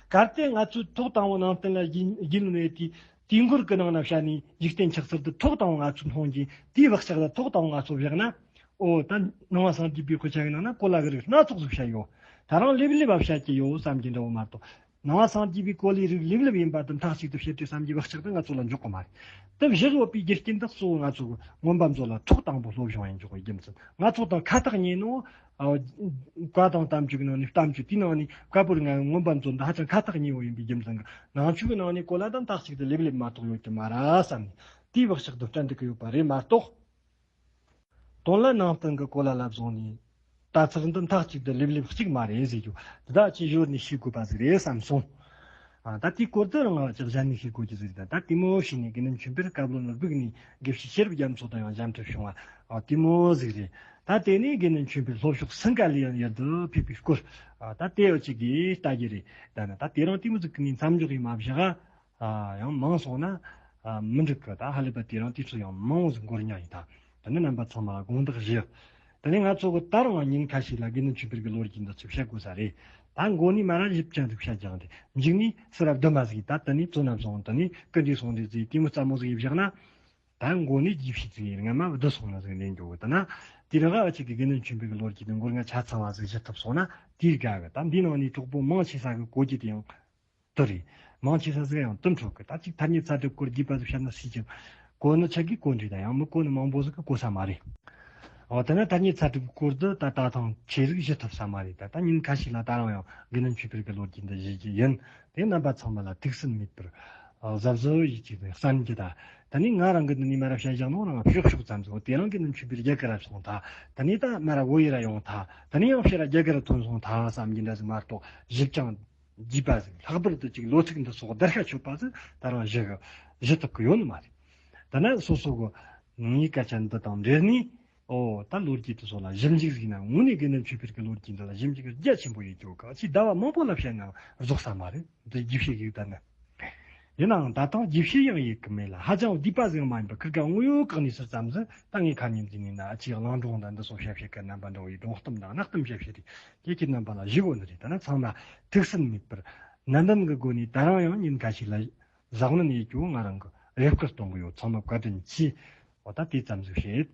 གལ་ཏེ་ང་ཚོས་ཐོག་དང་པོ་ནང་བསྟན་ལ་རྒྱུས་རྒྱུས་ལོན་ཡོད་དུས། དུས་འཁོར་གྱི་ནང་ན་བཤད་ནས་འཇིག་རྟེན་ཆགས་ཚུལ་དེ་ཐོག་དང་པོ་ང་ཚོས་མཐོང་རྒྱུ་དེའི་བག་ཆགས་ལ་ཐོག་དང་པོ་ང་ཚོ་བཞག་ན། འོ་ད་ནང་བ་སངས་རྒྱས་པའི་དཔེ་ཆ་གི་ནང་ན་གོ་ལ་གི་རིགས་སྣ་ཚོགས་སུ་བཤད་ཡོད། ད་རང་ལེབ་ལེབ་བ་བཤད་ཀྱི་ཡོད་བསམ་གྱི་འདྲ་བོ་མ་གཏོགས། ནང་བ་སངས་རྒྱས་པའི་གོ་ལའི་རིགས་ལེབ་ལེབ་ཡིན་པ་དེ་མཐའ་གཅིག་ཏུ་བཤད་དུས་བསམ་གྱི་བག་ཆགས་དེ་ང་ཚོ་ལ་འཇོག་གི་མ་རེད། དེ་བཞག་ཡོད་པའི་རྒྱུ་རྐྱེན་དེ་གཙོ་བོ་ང་ཚོ་མངོན་པ་མཛོད་ལ་ཐོག་དང་པོ་སློབ་སྦྱོང་ཡིན་འཇོག་གི་རྒྱུ་མཚན། ང་ཚོ་དང་ཁ་ཐག་ཉེ་ནོ། ཨ། བཀའ་དང་བསྟན་བཅོས་ཀྱི་ནང་ནས་བསྟན་བཅོས་དེའི་ནང་ནས་བཀའ་པོད་ལྔ་མངོན་པ་མཛོད་འདི་ཧ་ཅང་ཁ་ཐག་ཉེ་བོ་ཡིན་པའི་རྒྱུ་མཚན་གྱིས། ནང་ཆོས་ཀྱི་ནང་ནས་གོ་ལ་དང་མཐའ་གཅིག་ཏུ་ལེབ་ལེབ་མ་གཏོགས་ཡོད་ཀྱི་མ་རེད་བསམ་ནས་དེའི་བག་ཆགས་དེ་སྤྲད་འདུག་གི་ཡོད་པ་རེད་མ་གཏོགས། དོན་ལ་ནང་བསྟན་གྱི་གོ་ལ་ལ་བཟུང་ནས་ལྟ་ཚུལ་འདི་མཐའ་གཅིག་ཏུ་ལེབ་ལེབ་གཅིག་མ་རེད་ཟེར་རྒྱུ་འདི་ད་ཅིག་གཞོལ་ནས་ཤེས་དགོས་པ་ཟིག་རེད་བསམ་སོང་། ཨ། ད་དེའི་སྐོར་དུ་རང་ཅིག་གཞན་ནས་ཤེས་དགོས་ཀྱི་ཟིག་རེད། ད་ད་དེ་མོ་བྱས་ནས་དགེ་འདུན་ཆོས་འཕེལ་བཀའ་བློན་འབུག་ནས་དགེ་བཤེས་ཤེས་རབ་རྒྱ་མཚོ་དང་ཡང་མཇལ་འཕྲད་བྱུང་བ། ཨ། དེ་མོ་ཟིག་རེད། ད་དེ་ནས་དགེ་འདུན་ཆོས་འཕེལ་ལྷོ་ཕྱོགས་སིང་ག་ལའི་ཡུལ་དུ་ཕེབས་པའི་སྐོར། ཨ། ད་དེ་འུ་ཅག་གིས་ལྟ་རྒྱུ་རེད། ད་ནི་ད་དེ་རིང་དེ་མོ་ཟིག་གི་ནས་མཚམས་འཇོག་ཡིན་མ་བཞག་ཨ། ཡང་མང་སོང་ན། ཨ། མི་འགྲིག་གི། ད་ཧ་ལས་པ་དེ་རིང་དུས་ཚོད་ཡང་མང་བོ་ཟིག་འགོར་ཉག་ཡིན། ད་དེ་ནི་རྣམ་པ་ཚང་མ་ལ་དགོངས་དག་ཞུ། དེ་ནས་ང་ཚོ་གི་ད་རུང་ཉིན་ཁ་ཤས་ལ་དགེ་འདུན་ཆོས་འཕེལ་གྱི་ལོ་རྒྱུས་འདི་ཚོ་བཤད་དགོས་ས་རེད། ད་མགོ་ནས་མར་ར་ཞིབ་ཅིང་ཟིག་བཤད་ཀྱང་དེ་མཇུག་ནས་སི་ར་བདུན་མ་ཟིག་ད་དེ་ནས་བཙོན་ན་བཟུང་། དེ་ནས་སྐུ་མདུན་སོང་རེད་ཟིག་དེ་མོ་རྩ་མོ་ཟིག་ཡིན་བཞག་ན། ད་མགོ་ནས་རྒྱས་བཤད་ཟིག་ཡིན། སྔ་མ་བསྡུ་སོང་ན་ཟིག་ལེན་རྒྱུ་གི། ད་ན་དེ་རིང་ཨ་ཅིག་གི་དགེ་འདུན་ཆོས་འཕེལ་གྱི་ལོ་རྒྱུས་འདི་མགོ་ལྔ་ཆ་ཚང་བ་ཟིག་ཞུ་ཐུབ་སོང་ན་དེའི་དགའ་གི། ད་འདི་ནང་ནས་གྲོགས་པོ་མང་ཆེ་ས་གི་གོ་རྒྱུ་དེ་ཡང་དེ་རེད། མང་ཆེ་ས་ཟིག་ཡང་དུམ་འཕྲོ་གི། ད་ཅིག་ཐ་སྙད་ཚ་གྲུབ་སྐོར་རྒྱས་པ་ཟིག་བཤད་ན་སྲིད་ཀྱང་གོ་ནི་ཆ་གིས་གོ་འདྲ། ད་ཡང་མི་གོ་ནི་མང་པོ་ཟིག་གིས་གོ་ས་མ་རེད། འོ་ད་ན་ཐ་སྙད་ཚ་གྲུབ་སྐོར་འདི་ད་ད་ཐེངས་ཆེ་ཟིག་ཞུ་ཐུབ་ས་མ་རེད། ད་ད་ཉིན་ཁ་ཤས་ལ་ད་རུང་ཡང་དགེ་འདུན་ཆོས་འཕེལ་གྱི་ལོ་རྒྱུས་འདི་ཞུ་རྒྱུ་ཡིན། དེ་རྣམ་པ་ཚང་མ་ལ་ཐུགས་སུན་མེད་པར་གཟབ་གཟབ་ཡིད་ཀྱིས་གསན་རྒྱུ། ད་ད་ནི་ང་རང་གི་འདི་ནས་མར་ར་བཤད་བཞག་ནོ་རང་ཕྱོགས་ཕྱོགས་ཙམ་ཟིག་འོ་དེ་རིང་དགེ་འདུན་ཆོས་འཕེལ་རྒྱ་གར་ར་སོང་ཐལ། ད་ནི་ད་མར་ར་བོད་ཡུལ་ར་ཡོང་ཐལ། ད་ནི་ཡང་ཕྱིར་ར་རྒྱ་གར་ར་ཐོན་སོང་ཐལ་བསམ་རྒྱུ་འདྲ་ཟིག་མ་གཏོགས་ཞིབ་ཅིང་རྒྱས་པ་ཟིག་ལྷག་པར་དུ་ཅིག་ལོ་ཚིགས་འདི་སོགས་བརྡར་ཤ་ཆོད་པ་ཟིག་ད་རུང་ཞུ་ཞུ་ཐུབ་ཀྱི་ཡོད་ནི་མ་རེད། ད་ན་སོ་སོ་གི་ངའི་སྐད་ཆ་འདི་དང་འབྲེལ་ནས། འོ་ད་ལོ་རྒྱུས་དེ་ཚོ་ལ་ཞིབ་འཇུག་ཟིག་ན། དངོས་གནས་དགེ་འདུན་ཆོས་འཕེལ་གྱི་ལོ་རྒྱུས་འདི་ལ་ཞིབ་འཇུག་རྒྱ་ཆེན་པོ་ཡེད་རྒྱུ་ག་ཅིག་ཟླ་བ་མང་པོ་ལ་བཤད་ན་རྫོགས་ས་མ་རེད། འདི་རྒྱས་བཤད་ཡིག་ད་ནི། ཡིན་ནའང་ད་ཐེངས་རྒྱས་བཤད་ཡང་ཡེད་གི་མེད་ལ། ཧ་ཅང་བསྡུས་པ་ཟིག་མ་ཡིན་པ་ཁིར་ག་དངོས་ཡོད་བཀག་ནས་ཟུར་ཙམ་ཟིག་ད་ངས་ཁ་ཉིན་འཛིན་ནས་ན་ཨ་ཅིག་གླིང་སྒྲུང་དང་འདི་སོགས་བཤད་བཤད་གི་རྣམ་པ་འདྲ་བོ་ཡི་སྒྲུང་གཏམ་དང་གནའ་གཏམ་བཤད་བཤད་དེ་ཁྱེད་ཀྱི་རྣམ་པ་ལ་ཞུ་དགོས་ནི་རེད། ད་ན་ཚང་མ་ཐུགས་སུན་མེད་པར། ནན་ཏན་གྱི་སྒོ་ནས་ད་རང་ཡང་ཉིན་ཁ་ཤས་ལ་ཟ་ཁང་ནས་ཡོད་རྒྱུ་ང་རང་གི་རེ་སྐུལ་གཏོང་གི་ཡོད། ཚང་མ་བཀའ་དྲིན་ཆེ། འོ་ད་དེ་ཙམ་ཟིག་བཤད།